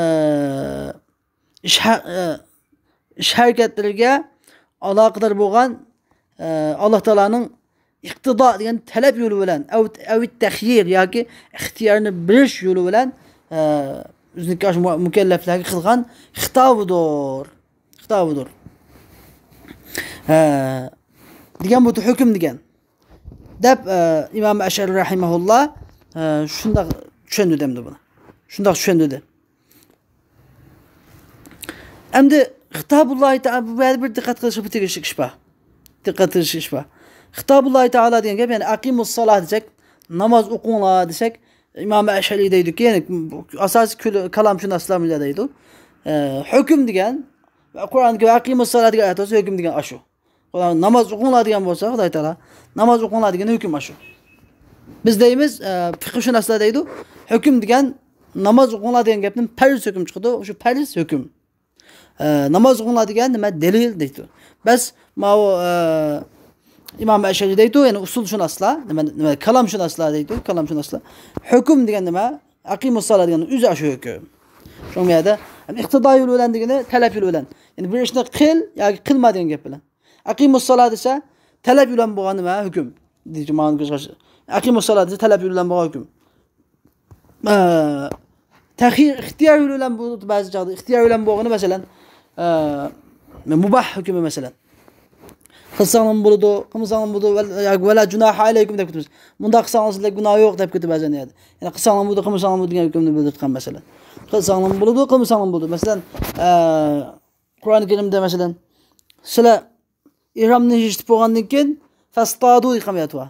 ئىش ھە-، ئە، ئىش ھەرىكەتلىرىگە ئالاقىدار بولغان، ئە، ئاللاھ تائالانىڭ ئىقتىدا دېگەن تەلەپ يولى بىلەن، ئەۋ، ئەۋ تەخيىر ياكى ئىختىيارنى بېرىش يولى بىلەن، ئە، ئۆزىنىڭكى ئاشۇ مۇ-، مۇكەللەفلەرگە قىلغان خىتابىدۇر. خىتابىدۇر. ھە، دېگەن بۇ ھۆكۈم دېگەن. دەپ، ئە، ئىمام ئەشئەرى رەھىمەھۇللا، ئە، شۇنداق چۈشەندۈردى ئەمدى بۇنى. شۇنداق چۈشەندۈردى. ئەمدى خىتابۇللاھى تائالا، بۇ يەردە بىر دىققەت قىلىشقا تېگىشلىك ئىش بار. دىققەت قىلىشقا ئىش بار. خىتابۇللاھى تائالا دېگەن گەپ، يەنى ئەقىمۇسسالاھ دېسەك، ناماز ئوقۇڭلار دېسەك، ئىمام ئەشئەرى دەيدۇكى، يەنى ئاساسىي كۆل-، كالامشۇناسلار مۇنداق دەيدۇ. ئە، ھۆكۈم دېگەن، قۇرئاندىكى ۋە ئەقىمۇسسالاھ دېگەن ئايەت بولسا ھۆكۈم دېگەن ئاشۇ. ناماز ئوقۇڭلار دېگەن بولسا خۇداي تائالا، ناماز ئوقۇڭلار دېگەن ھۆكۈم ئاشۇ. بىز دەيمىز، ئە، فىقھشۇناسلار دەيدۇ، ھۆكۈم دېگەن ناماز ئوقۇڭلار دېگەن گەپتىن پەرز ھۆكۈم چىقىدۇ، شۇ پەرز ھۆكۈم. ئە، ناماز ئوقۇڭلار دېگەن نېمە؟ دەلىل دەيدۇ. بەس، ماۋۇ، ئە، ئىمام ئەشئەرى دەيدۇ، يەنى ئۇسۇلشۇناسلار، نېمە، نېمە، كالامشۇناسلار دەيدۇ، كالامشۇناسلار. ھۆكۈم دېگەن نېمە؟ ئەقىمۇسسالاھ دېگەن ئۆزى ئاشۇ ھۆكۈم. شۇڭا بۇ يەردە ئىقتىدا يولى بىلەن دېگىنى تەلەپ يولى بىلەن. يەنى بىر ئىشنى قىل ياكى قىلما دېگەن گەپ بىلەن. ئەقىمۇسسالا دېسە، تەلەپ يولى بىلەن بولغان نېمە ھۆكۈم. دېيىش مانا كۆز قارىشى. ئەقىمۇسسالا دېسە، تەلەپ يولى بىلەن بولغان ھۆكۈم. ئە، تەخيىر، ئىختىيار يولى بىلەن بولىدۇ بەزى چاغدا. ئىختىيار يولى بىلەن بولغىنى، مەسىلەن، ئە، مۇباھ ھۆكمى، مەسىلەن. قىلساڭلارمۇ بولىدۇ، قىلمىساڭلارمۇ بولىدۇ، ۋەل-، ياكى ۋەلا جۇناھە ئەلەيكۇم دەپ كېتىمىز. مۇنداق قىلساڭلار سىلەرگە گۇناھ يوق دەپ كېتىدۇ بەزەن يەردە. يەنى قىلساڭلارمۇ بولىدۇ، قىلمىساڭلارمۇ بولىدۇ دېگەن ھۆكۈمنى بىلدۈرۈپ قالغان، مەسىلەن. قىلساڭلارمۇ بولىدۇ، قىلمىساڭلارمۇ بولىدۇ. مەسىلەن، ئە، قۇرئان كەرىمدە، مەسىلەن، سىلەر ئېھرامنى يىرتىپ بولغاندىن كېيىن، فاستادۇ دېگەن ئايەت بار.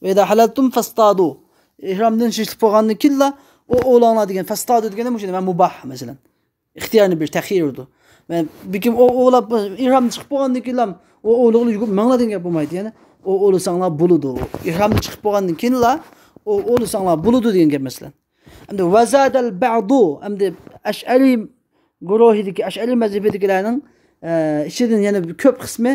ۋەئىزا ھەلەلتۇم فاستادۇ. ئېھرامدىن يىرتىپ بولغاندىن كېيىنلا ئو-، ئوۋلاڭلار دېگەن، فاستادۇ دېگەندە مۇشۇ نېمە، مۇباھ، مەسىلەن. ئىختىيارنى بېرىش، تەخيىر ئۇرىدۇ. بەلكىم ئو-، ئوۋلاپ، ئېھرام چىقىپ بولغاندىن كېيىنلا ئو-، ئوۋلىغىلى يۈگۈرۈپ ماڭلا دېگەن گەپ بولمايدۇ. يەنى ئو-، ئوۋلىساڭلار بولىدۇ. ئېھرامدىن چىقىپ بولغاندىن كېيىنلا ئو-، ئوۋلىساڭلار بولىدۇ دېگەن گەپ، مەسىلەن. ئەمدى ۋەزادەل بەئدۇ، ئەمدى ئەشئەرىي گۇرۇھىدىكى، ئەشئەرىي مەزھىپىدىكىلەرنىڭ، ئە، ئىچىدىن يەنە بىر كۆپ قىسمى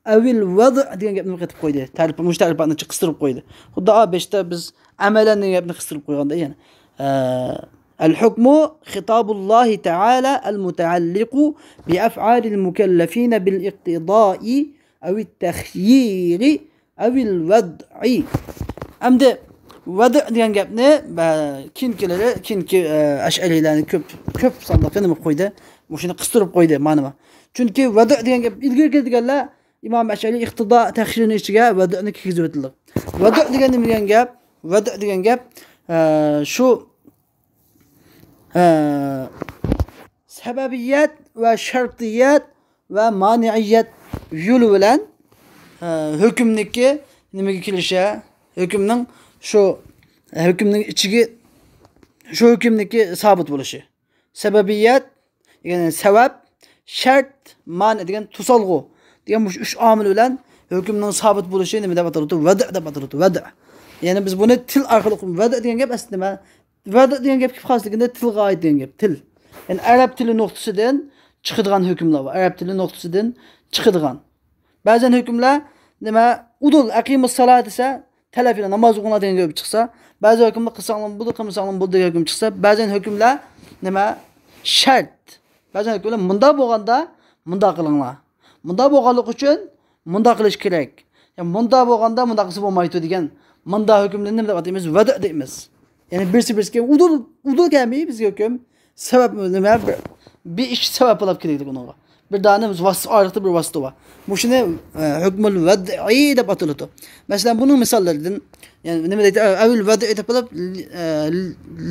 ئەۋىل ۋەد دېگەن گەپنى قېتىپ قويدى. تەرىپ، مۇشۇ تەرىپاتنى قىستۇرۇپ قويدى. خۇددى، ئا، بېشىدا بىز ئەمەلەن دېگەن گەپنى قىستۇرۇپ قويغاندا يەنە. ئە، الحكم خطاب الله تعالى المتعلق بأفعال المكلفين بالاقتضاء أو التخيير أو الوضع. ئەمدى ۋەد دېگەن گەپنى، ئە، كېيىنكىلىرى، كېيىنكى، ئە، ئەشئەرىيلەرنى كۆپ، كۆپ سانلىقى نېمە قويدى؟ مۇشۇنى قىستۇرۇپ قويدى، مانىمۇ. چۈنكى ۋەد دېگەن گەپ ئىلگىرى كەلگەنلەر ئىمام ئەشئەرىي ئىقتىدا تەخيىرنىڭ ئىچىگە ۋەدنى كىرگۈزۈۋېتىلدى. ۋەد دېگەن نېمە دېگەن گەپ؟ ۋەد دېگەن گەپ، ئە، شۇ، ئە، سەۋەبىيەت ۋە شەرتىيەت ۋە مانىئىيەت يولى بىلەن، ئە، ھۆكۈمنىكى نېمىگە كېلىشى، ھۆكۈمنىڭ شۇ، ھۆكۈمنىڭ ئىچىگە شۇ ھۆكۈمنىكى سابىت بولۇشى. سەۋەبىيەت، يەنى سەۋەب، شەرت، مانە دېگەن توسالغۇ دېگەن مۇشۇ ئۈچ ئامىل بىلەن ھۆكۈمنىڭ سابىت بولۇشى نېمە دەپ ئاتىلىدۇ؟ ۋەد دەپ ئاتىلىدۇ، ۋەد. يەنى بىز بۇنى تىل ئارقىلىق، ۋەد دېگەن گەپ ئەسلى نېمە؟ ۋەد دېگەن گەپ كېلىپ قالسا دېگەندە تىلغا ئائىت دېگەن گەپ، تىل. يەنى ئەرەب تىلى نۇقتىسىدىن چىقىدىغان ھۆكۈملەر بار. ئەرەب تىلى نۇقتىسىدىن چىقىدىغان. بەزەن ھۆكۈملەر نېمە، ئۇدۇل، ئەقىمۇس سالا دېسە، تەلەپ يەنى ناماز ئوقۇڭلار دېگەن ھۆكۈم چىقسا، بەزى ھۆكۈملەر قىلساڭلارمۇ بولىدۇ، قىلمىساڭلارمۇ بولىدۇ دېگەن ھۆكۈم چىقسا، بەزەن ھۆكۈملەر نېمە، شەرت. بەزەن ھۆكۈملەر مۇنداق بولغاندا مۇنداق قىلىڭلار. مۇنداق بولغانلىقى ئۈچۈن مۇنداق قىلىش كېرەك. يا مۇنداق بولغاندا مۇنداق قىلسا بولمايدۇ دېگەن. مۇنداق ھۆكۈملەرنى نېمە دەپ ئاتايمىز؟ ۋەدە دەيمىز. يەنى بىرسى بىرسىگە ئۇدۇل، ئۇدۇل كەلمەي بىزگە ھۆكۈم. سەۋەب نېمە؟ بىر، بىر ئىش سەۋەب بولۇپ كېلىدۇ ئۇنىڭغا. بىر دانە بىز ۋاسىتە، ئارىلىقتا بىر ۋاسىتە بار. مۇشۇنى، ئە، ھۆكمۇل ۋەدئى دەپ ئاتىلىدۇ. مەسىلەن، بۇنىڭ مىساللىرىدىن، يەنى نېمە دەيدۇ؟ ئەۋىل ۋەدئى دەپ بولۇپ، ئە،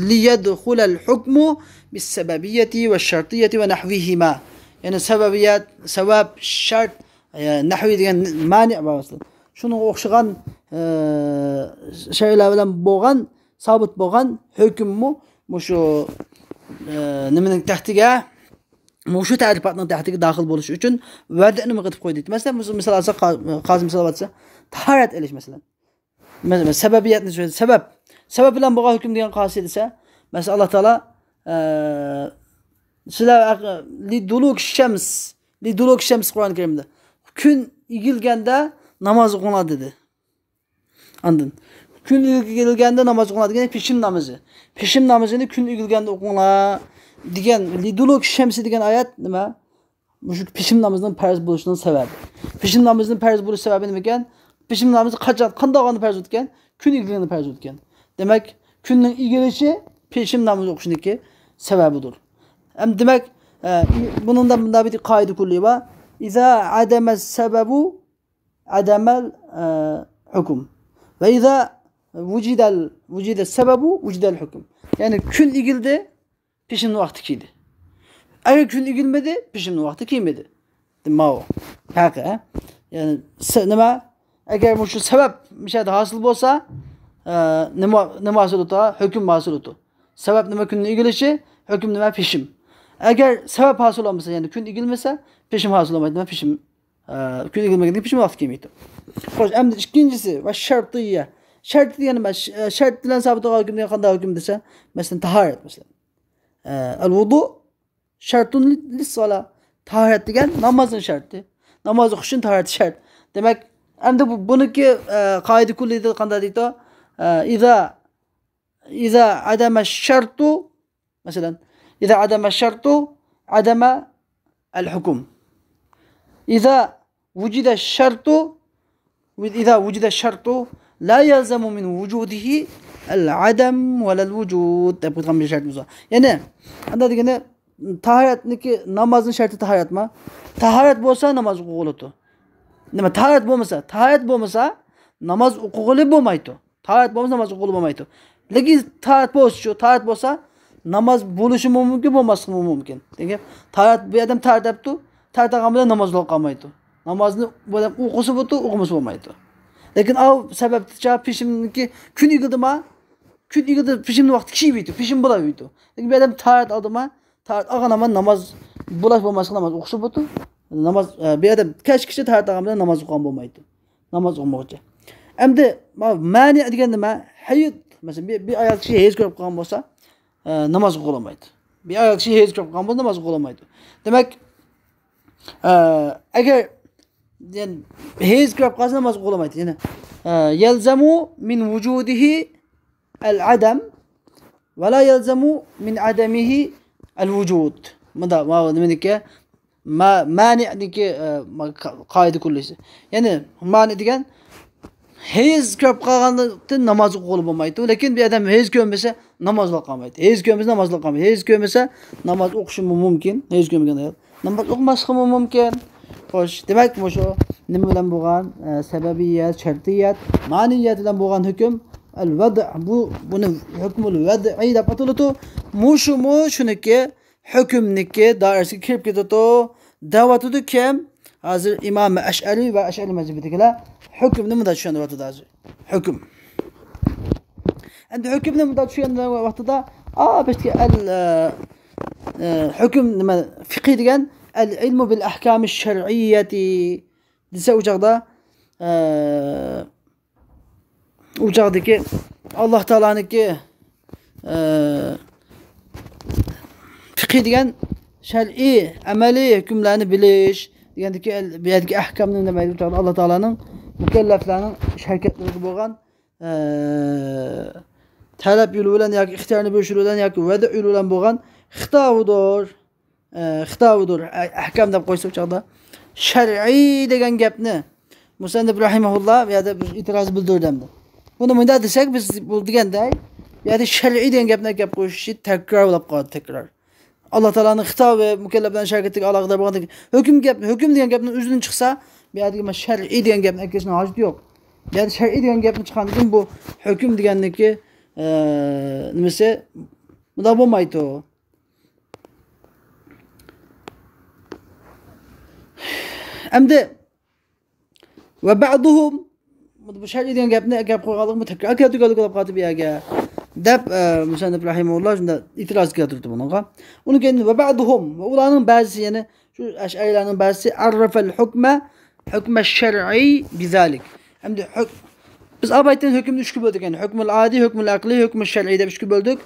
لىيەدخۇلەل ھۆكمۇ بىسسەبەبىيەتى ۋە شەرتىيەتى ۋە نەھۋىھىما. يەنى سەۋەبىيەت، سەۋەب، شەرت، ئە، نەھۋى دېگەن مانىئ بار مەسىلەن. شۇنىڭغا ئوخشىغان، ئە، شەيئىلەر بىلەن بولغان، سابىت بولغان ھۆكۈممۇ مۇشۇ، ئە، نېمىنىڭ تەھتىگە، مۇشۇ تەرىپاتنىڭ تەھتىگە داخىل بولۇش ئۈچۈن ۋەدىنى قېتىپ قويدى. مەسىلەن، مۇشۇ مىسال ئالساق، قا-، قازى مىسال ئاتسا، تاھارەت ئېلىش مەسىلەن. مەسىلەن، سەۋەبىيەتنى سۆزلىدى. سەۋەب. سەۋەب بىلەن بولغان ھۆكۈم دېگەن قايسى دېسە، مەسىلەن، ئاللا تائالا، ئە، سىلەر لىدۇلۇك شەمس، لىدۇلۇك شەمس قۇرئان كەرىمدە. كۈن ئېگىلگەندە ناماز ئوقۇڭلار دېدى. ئاندىن، كۈن ئېگىلگەندە ناماز ئوقۇڭلار دېگەن پېشىن نامىزى. پېشىن نامىزىنى كۈن ئېگىلگەندە ئوقۇڭلار دېگەن لىدۇلۇك شەمسى دېگەن ئايەت نېمە؟ مۇشۇ پېشىن نامىزىنىڭ پەرز بولۇشىنىڭ سەۋەبى. پېشىن نامىزىنىڭ پەرز بولۇش سەۋەبى نېمە ئىكەن؟ پېشىن نامىزى قاچان، قانداق ۋاقىتتا پەرز بولىدىكەن؟ كۈن ئېگىلگەندە پەرز بولىدىكەن. دېمەك، كۈننىڭ ئېگىلىشى پېشىن نامىزى ئوقۇشنىڭكى سەۋەبىدۇر. ئەمدى دېمەك، ئە، بۇنىڭدا مۇنداق بىر قائىدە كۇللى بار. ئىزا ئەدەمەس سەۋەبۇ ئەدەمەل، ئە، ھۆكۈم. ۋە ئىزا ۋۇجىدەل، ۋۇجىدەس سەۋەبۇ ۋۇجىدەل ھۆكۈم. يەنى كۈن ئېگىلدى، پېشىن ۋاقتى كىيدى. ئەگەر كۈن ئېگىلمىدى، پېشىن ۋاقتى كىيمىدى. ماۋۇ پەرقى، ھە؟ يەنى سە-، نېمە؟ ئەگەر مۇشۇ سەۋەب مۇشۇ يەردە ھاسىل بولسا، ئە، نېمە، نېمە ھاسىل بولىدۇ؟ ھۆكۈم ھاسىل بولىدۇ. سەۋەب نېمە؟ كۈننىڭ ئېگىلىشى، ھۆكۈم نېمە؟ پېشىن. ئەگەر سەۋەب ھاسىل بولمىسا، يەنى كۈن ئېگىلمىسە، پېشىن ھاسىل بولمايدۇ، نېمە؟ پېشىن، ئە، كۈن ئېگىلمىگەندىن كېيىن پېشىن ۋاقتى كەلمەيدۇ. خوش، ئەمدى ئىككىنچىسى، ۋە شەرتىيە. شەرت دېگەن نېمە؟ ش-، ئە، شەرت بىلەن سابىت بولغان ھۆكۈم دېگەن قانداق ھۆكۈم دېسە، مەسىلەن، تاھارەت، مەسىلەن. ئە، ئەل ۋۇدۇ شەرتۇن لىسسالا. تاھارەت دېگەن نامازنىڭ شەرتى. ناماز ئوقۇش ئۈچۈن تاھارەت شەرت. دېمەك، ئەمدى بۇ، بۇنىڭكى، ئە، قائىدە كۇللىدا قانداق دەيدۇ؟ ئە، ئىزا، ئىزا ئەدەمە شەرتۇ، مەسىلەن، ئىزا ئەدەمە شەرتۇ عدم الحكم. إذا وجد الشرط، إذا وجد الشرط لا يلزم من وجوده العدم ولا الوجود دەپ قويغان بىر شەرتىمىز بار. يەنى ئاندا دېگىنى، تاھارەتنىكى، نامازنىڭ شەرتى تاھارەتما؟ تاھارەت بولسا ناماز ئوقۇغىلى بولىدۇ. نېمە، تاھارەت بولمىسا، تاھارەت بولمىسا ناماز ئوقۇغىلى بولمايدۇ. تاھارەت بولمىسا ناماز ئوقۇغىلى بولمايدۇ. لېكىن تاھارەت بولسىچۇ، تاھارەت بولسا ناماز بولۇشىمۇ مۇمكىن، بولماسلىقىمۇ مۇمكىن. دېگەن تاھارەت، بۇ ئادەم تاھارەت دەپتۇ، تاھارەت ئالغان بىلەن ناماز بولۇپ قالمايدۇ. نامازنى بۇ ئادەم ئوقۇسا بولىدۇ، ئوقۇمىسا بولمايدۇ. لېكىن ئاۋ سەۋەبتىچە پېشىمنىڭكى كۈن ئېگىلدىما، كۈن ئېگىلدى، پېشىمنىڭ ۋاقتى كېيىۋېتىدۇ، پېشىم بولاۋېتىدۇ. لېكىن بۇ ئادەم تاھارەت ئالدىما، تاھارەت ئالغان ھامان ناماز بولاش بولماسلىق ناماز ئوقۇشى بولىدۇ. ناماز، ئە، بۇ ئادەم كەچكىچە تاھارەت ئالغان بىلەن ناماز ئوقۇغان بولمايدۇ. ناماز ئوقۇمىغۇچە. ئەمدى مانىئ دېگەن نېمە؟ ھەيز. مەسىلەن، بىر، بىر ئايال كىشى ھەيز كۆرۈپ قالغان بولسا، ئە، ناماز ئوقۇغىلىمايدۇ. بىر ئايال كىشى ھەيز كۆرۈپ قالغان بولسا، ناماز ئوقۇغىلىمايدۇ. دېمەك، ئە، ئەگەر، يەنى، ھەيز كۆرۈپ قالسا، ناماز ئوقۇغىلىمايدۇ. يەنى، ئە، يەلزەمۇ مىن ۋۇجۇدىھى ئەل ئەدەم ۋە لا يەلزەمۇ مىن ئەدەمىھى ئەل ۋۇجۇد. مۇندا، ماۋۇ نېمىنىكى؟ ما-، مانىئنىكى، ئە، ما-، قا-، قائىدە كۇللىسى. يەنى مانىئ دېگەن ھەيز كۆرۈپ قالغاندىن ناماز ئوقۇغىلى بولمايدۇ. لېكىن بىر ئادەم ھەيز كۆرمىسە ناماز ئوقۇغىلى بولمايدۇ. ھەيز كۆرمىسە ناماز ئوقۇغىلى بولمايدۇ. ھەيز كۆرمىسە ناماز ئوقۇشىمۇ مۇمكىن. ھەيز كۆرمىگەن ئايال ناماز ئوقۇماسلىقىمۇ مۇمكىن. خوش، دېمەك، مۇشۇ نېمە بىلەن بولغان، ئە، سەۋەبىيەت، شەرتىيەت، مانىئىيەت بىلەن بولغان ھۆكۈم، ئەل ۋەد، بۇ، بۇنى ھۆكمۇل ۋەدئىي دەپ ئاتىلىدۇ. مۇشۇمۇ شۇنىكى ھۆكۈمنىكى دائىرىسىگە كىرىپ كېتىدۇ دەۋاتىدۇ كىم؟ ھازىر ئىمام ئەشئەرى ۋە ئەشئەرى مەزھىپىدىكىلەر ھۆكۈمنى مۇنداق چۈشەندۈرۈۋاتىدۇ ھازىر. ھۆكۈم. ئەمدى ھۆكۈمنى مۇنداق چۈشەندۈرگەن ۋاقتىدا، ئا، بەشتىكى ئەل، ئە، ئە، ھۆكۈم نېمە؟ فىقھى دېگەن ئەل ئىلمۇ بىل ئەھكامى شەرئىييەتى دېسە، ئۇ چاغدا، ئە، ئۇ چاغدىكى ئاللا تائالانىڭكى، ئە، فىقھى دېگەن شەرئىي، ئەمەلىي ھۆكۈملەرنى بىلىش دېگەندىكى، بۇ يەردىكى ئەھكامنى نېمە دەيدۇ؟ ئۇ چاغدا ئاللا تائالانىڭ مۇكەللەفلەرنىڭ ئىش ھەرىكەتلىرىگە بولغان، ئە، تەلەپ يولى بىلەن ياكى ئىختىيارنى بېرىش يولى بىلەن ياكى ۋەدە يولى بىلەن بولغان خىتابىدۇر. ئە، خىتابىدۇر، ئە-، ئەھكام دەپ قويسا بۇ چاغدا. شەرئىي دېگەن گەپنى مۇسەننىپ رەھىمەھۇللا بۇ يەردە بىر ئېتىراز بىلدۈردى ئەمدى. بۇنى مۇنداق دېسەك، بىز بۇ دېگەندەك، بۇ يەردە شەرئىي دېگەن گەپنى ئەكەپ قويۇشى تەكرار بولۇپ قالدى، تەكرار. ئاللا تائالانىڭ خىتابى مۇكەللەپلەرنىڭ شەرىكىتىگە ئالاقىدار بولغاندىكىن، ھۆكۈم گەپ، ھۆكۈم دېگەن گەپنىڭ ئۆزىدىن چىقسا، بۇ يەردىكى مانا شەرئىي دېگەن گەپنى ئەكىرىشنىڭ ھاجىتى يوق. بۇ يەردە شەرئىي دېگەن گەپنى چىققاندىن كېيىن بۇ ھۆكۈم دېگەننىكى، ئە، نېمىسى، مۇنداق بولمايدۇ. ئەمدى، ۋە بەئدۇھۇم، بۇ شەرئىي دېگەن گەپنى گەپ قىلغانلىقىمۇ تەكرار كەلتۈرگەنلىك بولۇپ قالدى بۇ يەرگە، دەپ، ئە، مۇسەننىپ رەھىمەھۇللا شۇنداق ئېتىراز كەلتۈردى بۇنىڭغا. ئۇنىڭ كەينىدىن، ۋە بەئدۇھۇم، ۋە ئۇلارنىڭ بەزىسى، يەنى شۇ ئەشئەرىلەرنىڭ بەزىسى، ئەررەفەل ھۇكمە، ھۇكمە شەرئىي بىزالىك. ئەمدى ھۆك-، بىز ئاۋۋالدىن ھۆكۈمنى ئۈچكە بۆلدۇق، يەنى ھۆكمۇل ئادىي، ھۆكمۇل ئەقلىي، ھۆكمۇل شەرئىي دەپ ئۈچكە بۆلدۇق.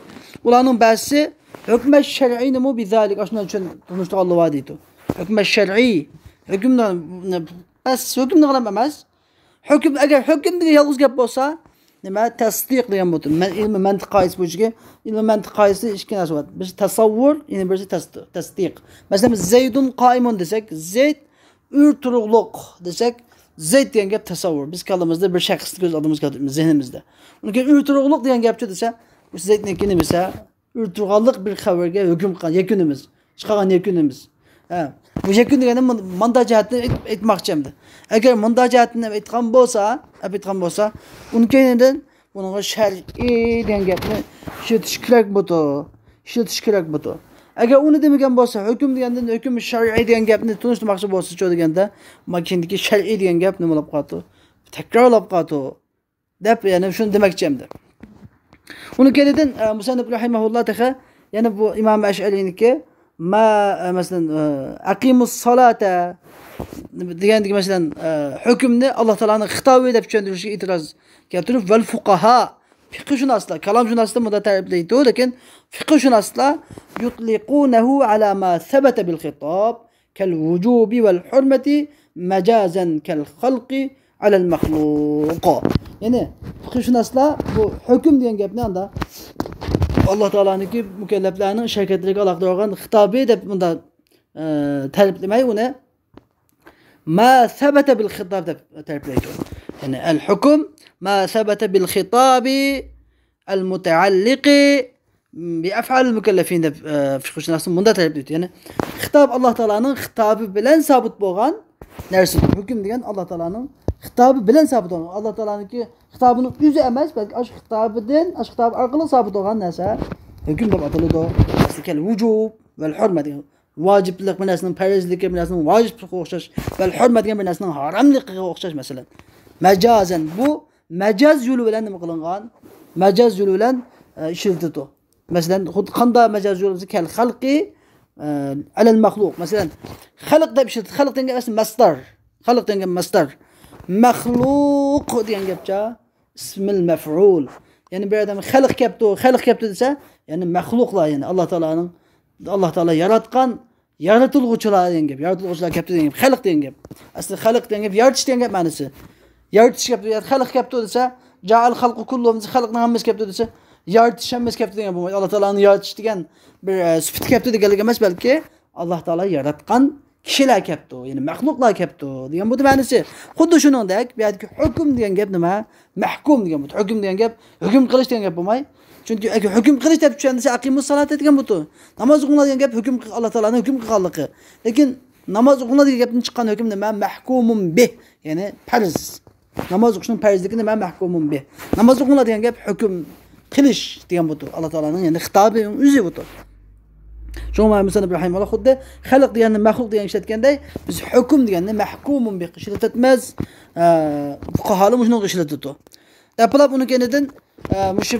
ئۇلارنىڭ بەزىسى ھۆكمە شەرئىينىمۇ بىزالىك، ئاشۇنداق چۈشەن-، تونۇشتۇرغانلار بار دەيدۇ. ھۆكمە شەرئىي، ھۆكۈمنى، بەس، ھۆكۈمنى قىلام ئەمەس. ھۆكۈم، ئەگەر ھۆكۈم دېگەن يالغۇز گەپ بولسا، نېمە، تەستىق دېگەن بولىدۇ. مەن، ئىلمىي مەنتىق قائىدىسى بويىچە، ئىلمىي مەنتىق قائىدىسى ئىككى نەرسە بار. بىرسى تەسەۋۋۇر، يەنە بىرسى تەس-، تەستىق. مەسىلەن، بىز زەيدۇن قائىمۇن دېسەك، زەيد ئۆرە تۇرۇقلۇق دېسەك، زەيد دېگەن گەپ تەسەۋۋۇر. بىز كاللىمىزدا بىر شەخسنى كۆز ئالدىمىزغا كەلتۈرىمىز، زېھنىمىزدە. ئۇنىڭ كېيىن ئۆرە تۇرۇقلۇق دېگەن گەپچۇ دېسە، بۇ زەيدنىڭكى نېمىسە، ئۆرە تۇرغانلىق بىر خەۋەرگە ھۆكۈم قىلغان يەكۈنىمىز، چىقارغان يەكۈنىمىز. ھە، بۇ يەكۈن دېگەندە مۇن-، مۇنداق جەھەتتىن ئېيت-، ئېيتماقچى ئەمدى. ئەگەر مۇنداق جەھەتتىن ئېيتقان بولسا، ئېيتقان بولسا، ئۇنىڭ كەينىدىن بۇنىڭغا شەرئىي دېگەن گەپنى ئىشلىتىش كېرەك بۇتۇ. ئىشلىتىش كېرەك بۇتۇ. ئەگەر ئۇنى دېمىگەن بولسا، ھۆكۈم دېگەندىن ھۆكۈم شەرئىي دېگەن گەپنى تونۇشتۇرماقچى بولسىچۇ دېگەندە، ما كېيىندىكى شەرئىي دېگەن گەپ نېمە بولۇپ قالىدۇ؟ تەكرارلاپ قالىدۇ. دەپ، يەنى شۇنى دېمەكچى ئەمدى. ئۇنىڭ كەينىدىن، ئە، مۇسەننىپ رەھىمەھۇللا تېخى يەنە بۇ ئىمام ئەشئەرىنىڭكى ما، ئە، مەسىلەن، ئە، ئەقىمۇس سالاتا دېگەندىكى، مەسىلەن، ئە، ھۆكۈمنى ئاللا تائالانىڭ خىتابى دەپ چۈشەندۈرۈشىگە ئېتىراز كەلتۈرۈپ، ۋەل فۇقاھا، فىقھشۇناسلار، كالامشۇناسلار مۇنداق تەرىپلەيدۇ، لېكىن فىقھشۇناسلار يۇتلىقۇنەھۇ ئەلا ما سەبەتە بىل خىتاب. كالوجوب والحرمة مجازا كالخلق على المخلوق. يەنى فىقھشۇناسلار بۇ ھۆكۈم دېگەن گەپنى ئاندا ئاللا تائالانىڭكى مۇكەللەپلەرنىڭ ئىش ھەرىكەتلىرىگە ئالاقىدار بولغان خىتابى دەپ مۇنداق ئە، تەرىپلىمەي ئۇنى. ما ثبت بالخطاب دەپ تەرىپلەيدۇ. يەنى الحكم ما ثبت بالخطاب المتعلق بأفعال المكلفين دەپ، ئە، فىقھشۇناسلار مۇنداق تەرىپلەيدۇ. يەنى خىتاب ئاللا تائالانىڭ خىتابى بىلەن سابىت بولغان نەرسە. ھۆكۈم دېگەن ئاللا تائالانىڭ خىتابى بىلەن سابىت بولغان. ئاللا تائالانىڭكى خىتابىنىڭ ئۆزى ئەمەس، بەلكى ئاشۇ خىتابىدىن، ئاشۇ خىتاب ئارقىلىق سابىت بولغان نەرسە ھۆكۈم دەپ ئاتىلىدۇ. مەسىلەن، كەل ۋۇجۇب ۋەل ھۇرمە دېگەن. ۋاجىپلىق بىر نەرسىنىڭ پەرزلىكى، بىر نەرسىنىڭ ۋاجىپلىقىغا ئوخشاش، ۋەل ھۇرمە دېگەن بىر نەرسىنىڭ ھاراملىقىغا ئوخشاش مەسىلەن. مەجازەن، بۇ مەجاز يولى بىلەن نېمە قىلىنغان؟ مەجاز يولى بىلەن، ئە، ئىشلىتىلىدۇ. مەسىلەن، خۇددى قانداق مەجاز يولى بولسا، كەل خەلقى، ئە، ئەلەل مەخلۇق. مەسىلەن، خەلق دەپ ئىشلىتىلدى. خەلق دېگەن ئەسلى مەسدار. خەلق دېگەن مەسدار. مەخلۇق دېگەن گەپچە ئىسمىل مەفئۇل. يەنى بىر ئادەم خەلق كەپتۇ، خەلق كەپتۇ دېسە، يەنى مەخلۇقلار، يەنى ئاللا تائالانىڭ، ئاللا تائالا ياراتقان يارىتىلغۇچىلار دېگەن گەپ. يارىتىلغۇچىلار كەپتۇ دېگەن گەپ. خەلق دېگەن گەپ. ئەسلى خەلق دېگەن گەپ يارىتىش دېگەن گەپ مەنىسى. يارىتىش كەپتۇ، يا خەلق كەپتۇ دېسە، جائەل خەلقۇ كۇللۇھۇم دېسە، خەلقنىڭ ھەممىسى كەپتۇ دېسە، يارىتىش ھەممىسى كەپتۇ دېگەن بولمايدۇ. ئاللا تائالانىڭ يارىتىش دېگەن بىر، ئە، سۈپىتى كەپتۇ دېگەنلىك ئەمەس، بەلكى ئاللا تائالا ياراتقان كىشىلەر كەپتۇ، يەنى مەخلۇقلار كەپتۇ دېگەن بۇ مەنىسى. خۇددى شۇنىڭدەك، بۇ يەردىكى ھۆكۈم دېگەن گەپ نېمە؟ مەھكۇم دېگەن بۇ. ھۆكۈم دېگەن گەپ، ھۆكۈم قىلىش دېگەن گەپ بولماي. چۈنكى ھۆكۈم قىلىش دەپ چۈشەندۈرسە، ئەقىمۇس سالاتا دېگەن بۇ. ناماز ئوقۇڭلار دېگەن گەپ ھۆكۈم، ئاللا تائالانىڭ ھۆكۈم قىلغانلىقى. لېكىن ناماز ئوقۇڭلار دېگەن گەپتىن چىققان ھۆكۈم نېمە؟ مەھكۇمۇن بىھ، يەنى پەرز. ناماز ئوقۇشنىڭ پەرزلىكى نېمە؟ مەھكۇمۇن بىھ. ناماز ئوقۇڭلار دېگەن گەپ ھۆكۈم قىلىش دېگەن بۇ. ئاللا تائالانىڭ، يەنى خىتابى ئۆزى بۇ. شۇڭا مۇسەننىپ رەھىمەھۇللا خۇددى خەلق دېگەننى مەخلۇق دېگەن ئىشلەتكەندەك، بىز ھۆكۈم دېگەننى مەھكۇمۇن بىھ ئىشلىتىۋەتمەس. ئە، فۇقاھالار مۇشۇنىڭغا ئىشلىتىدۇ. دەپ بولۇپ ئۇنىڭ كەينىدىن، ئە، مۇشۇ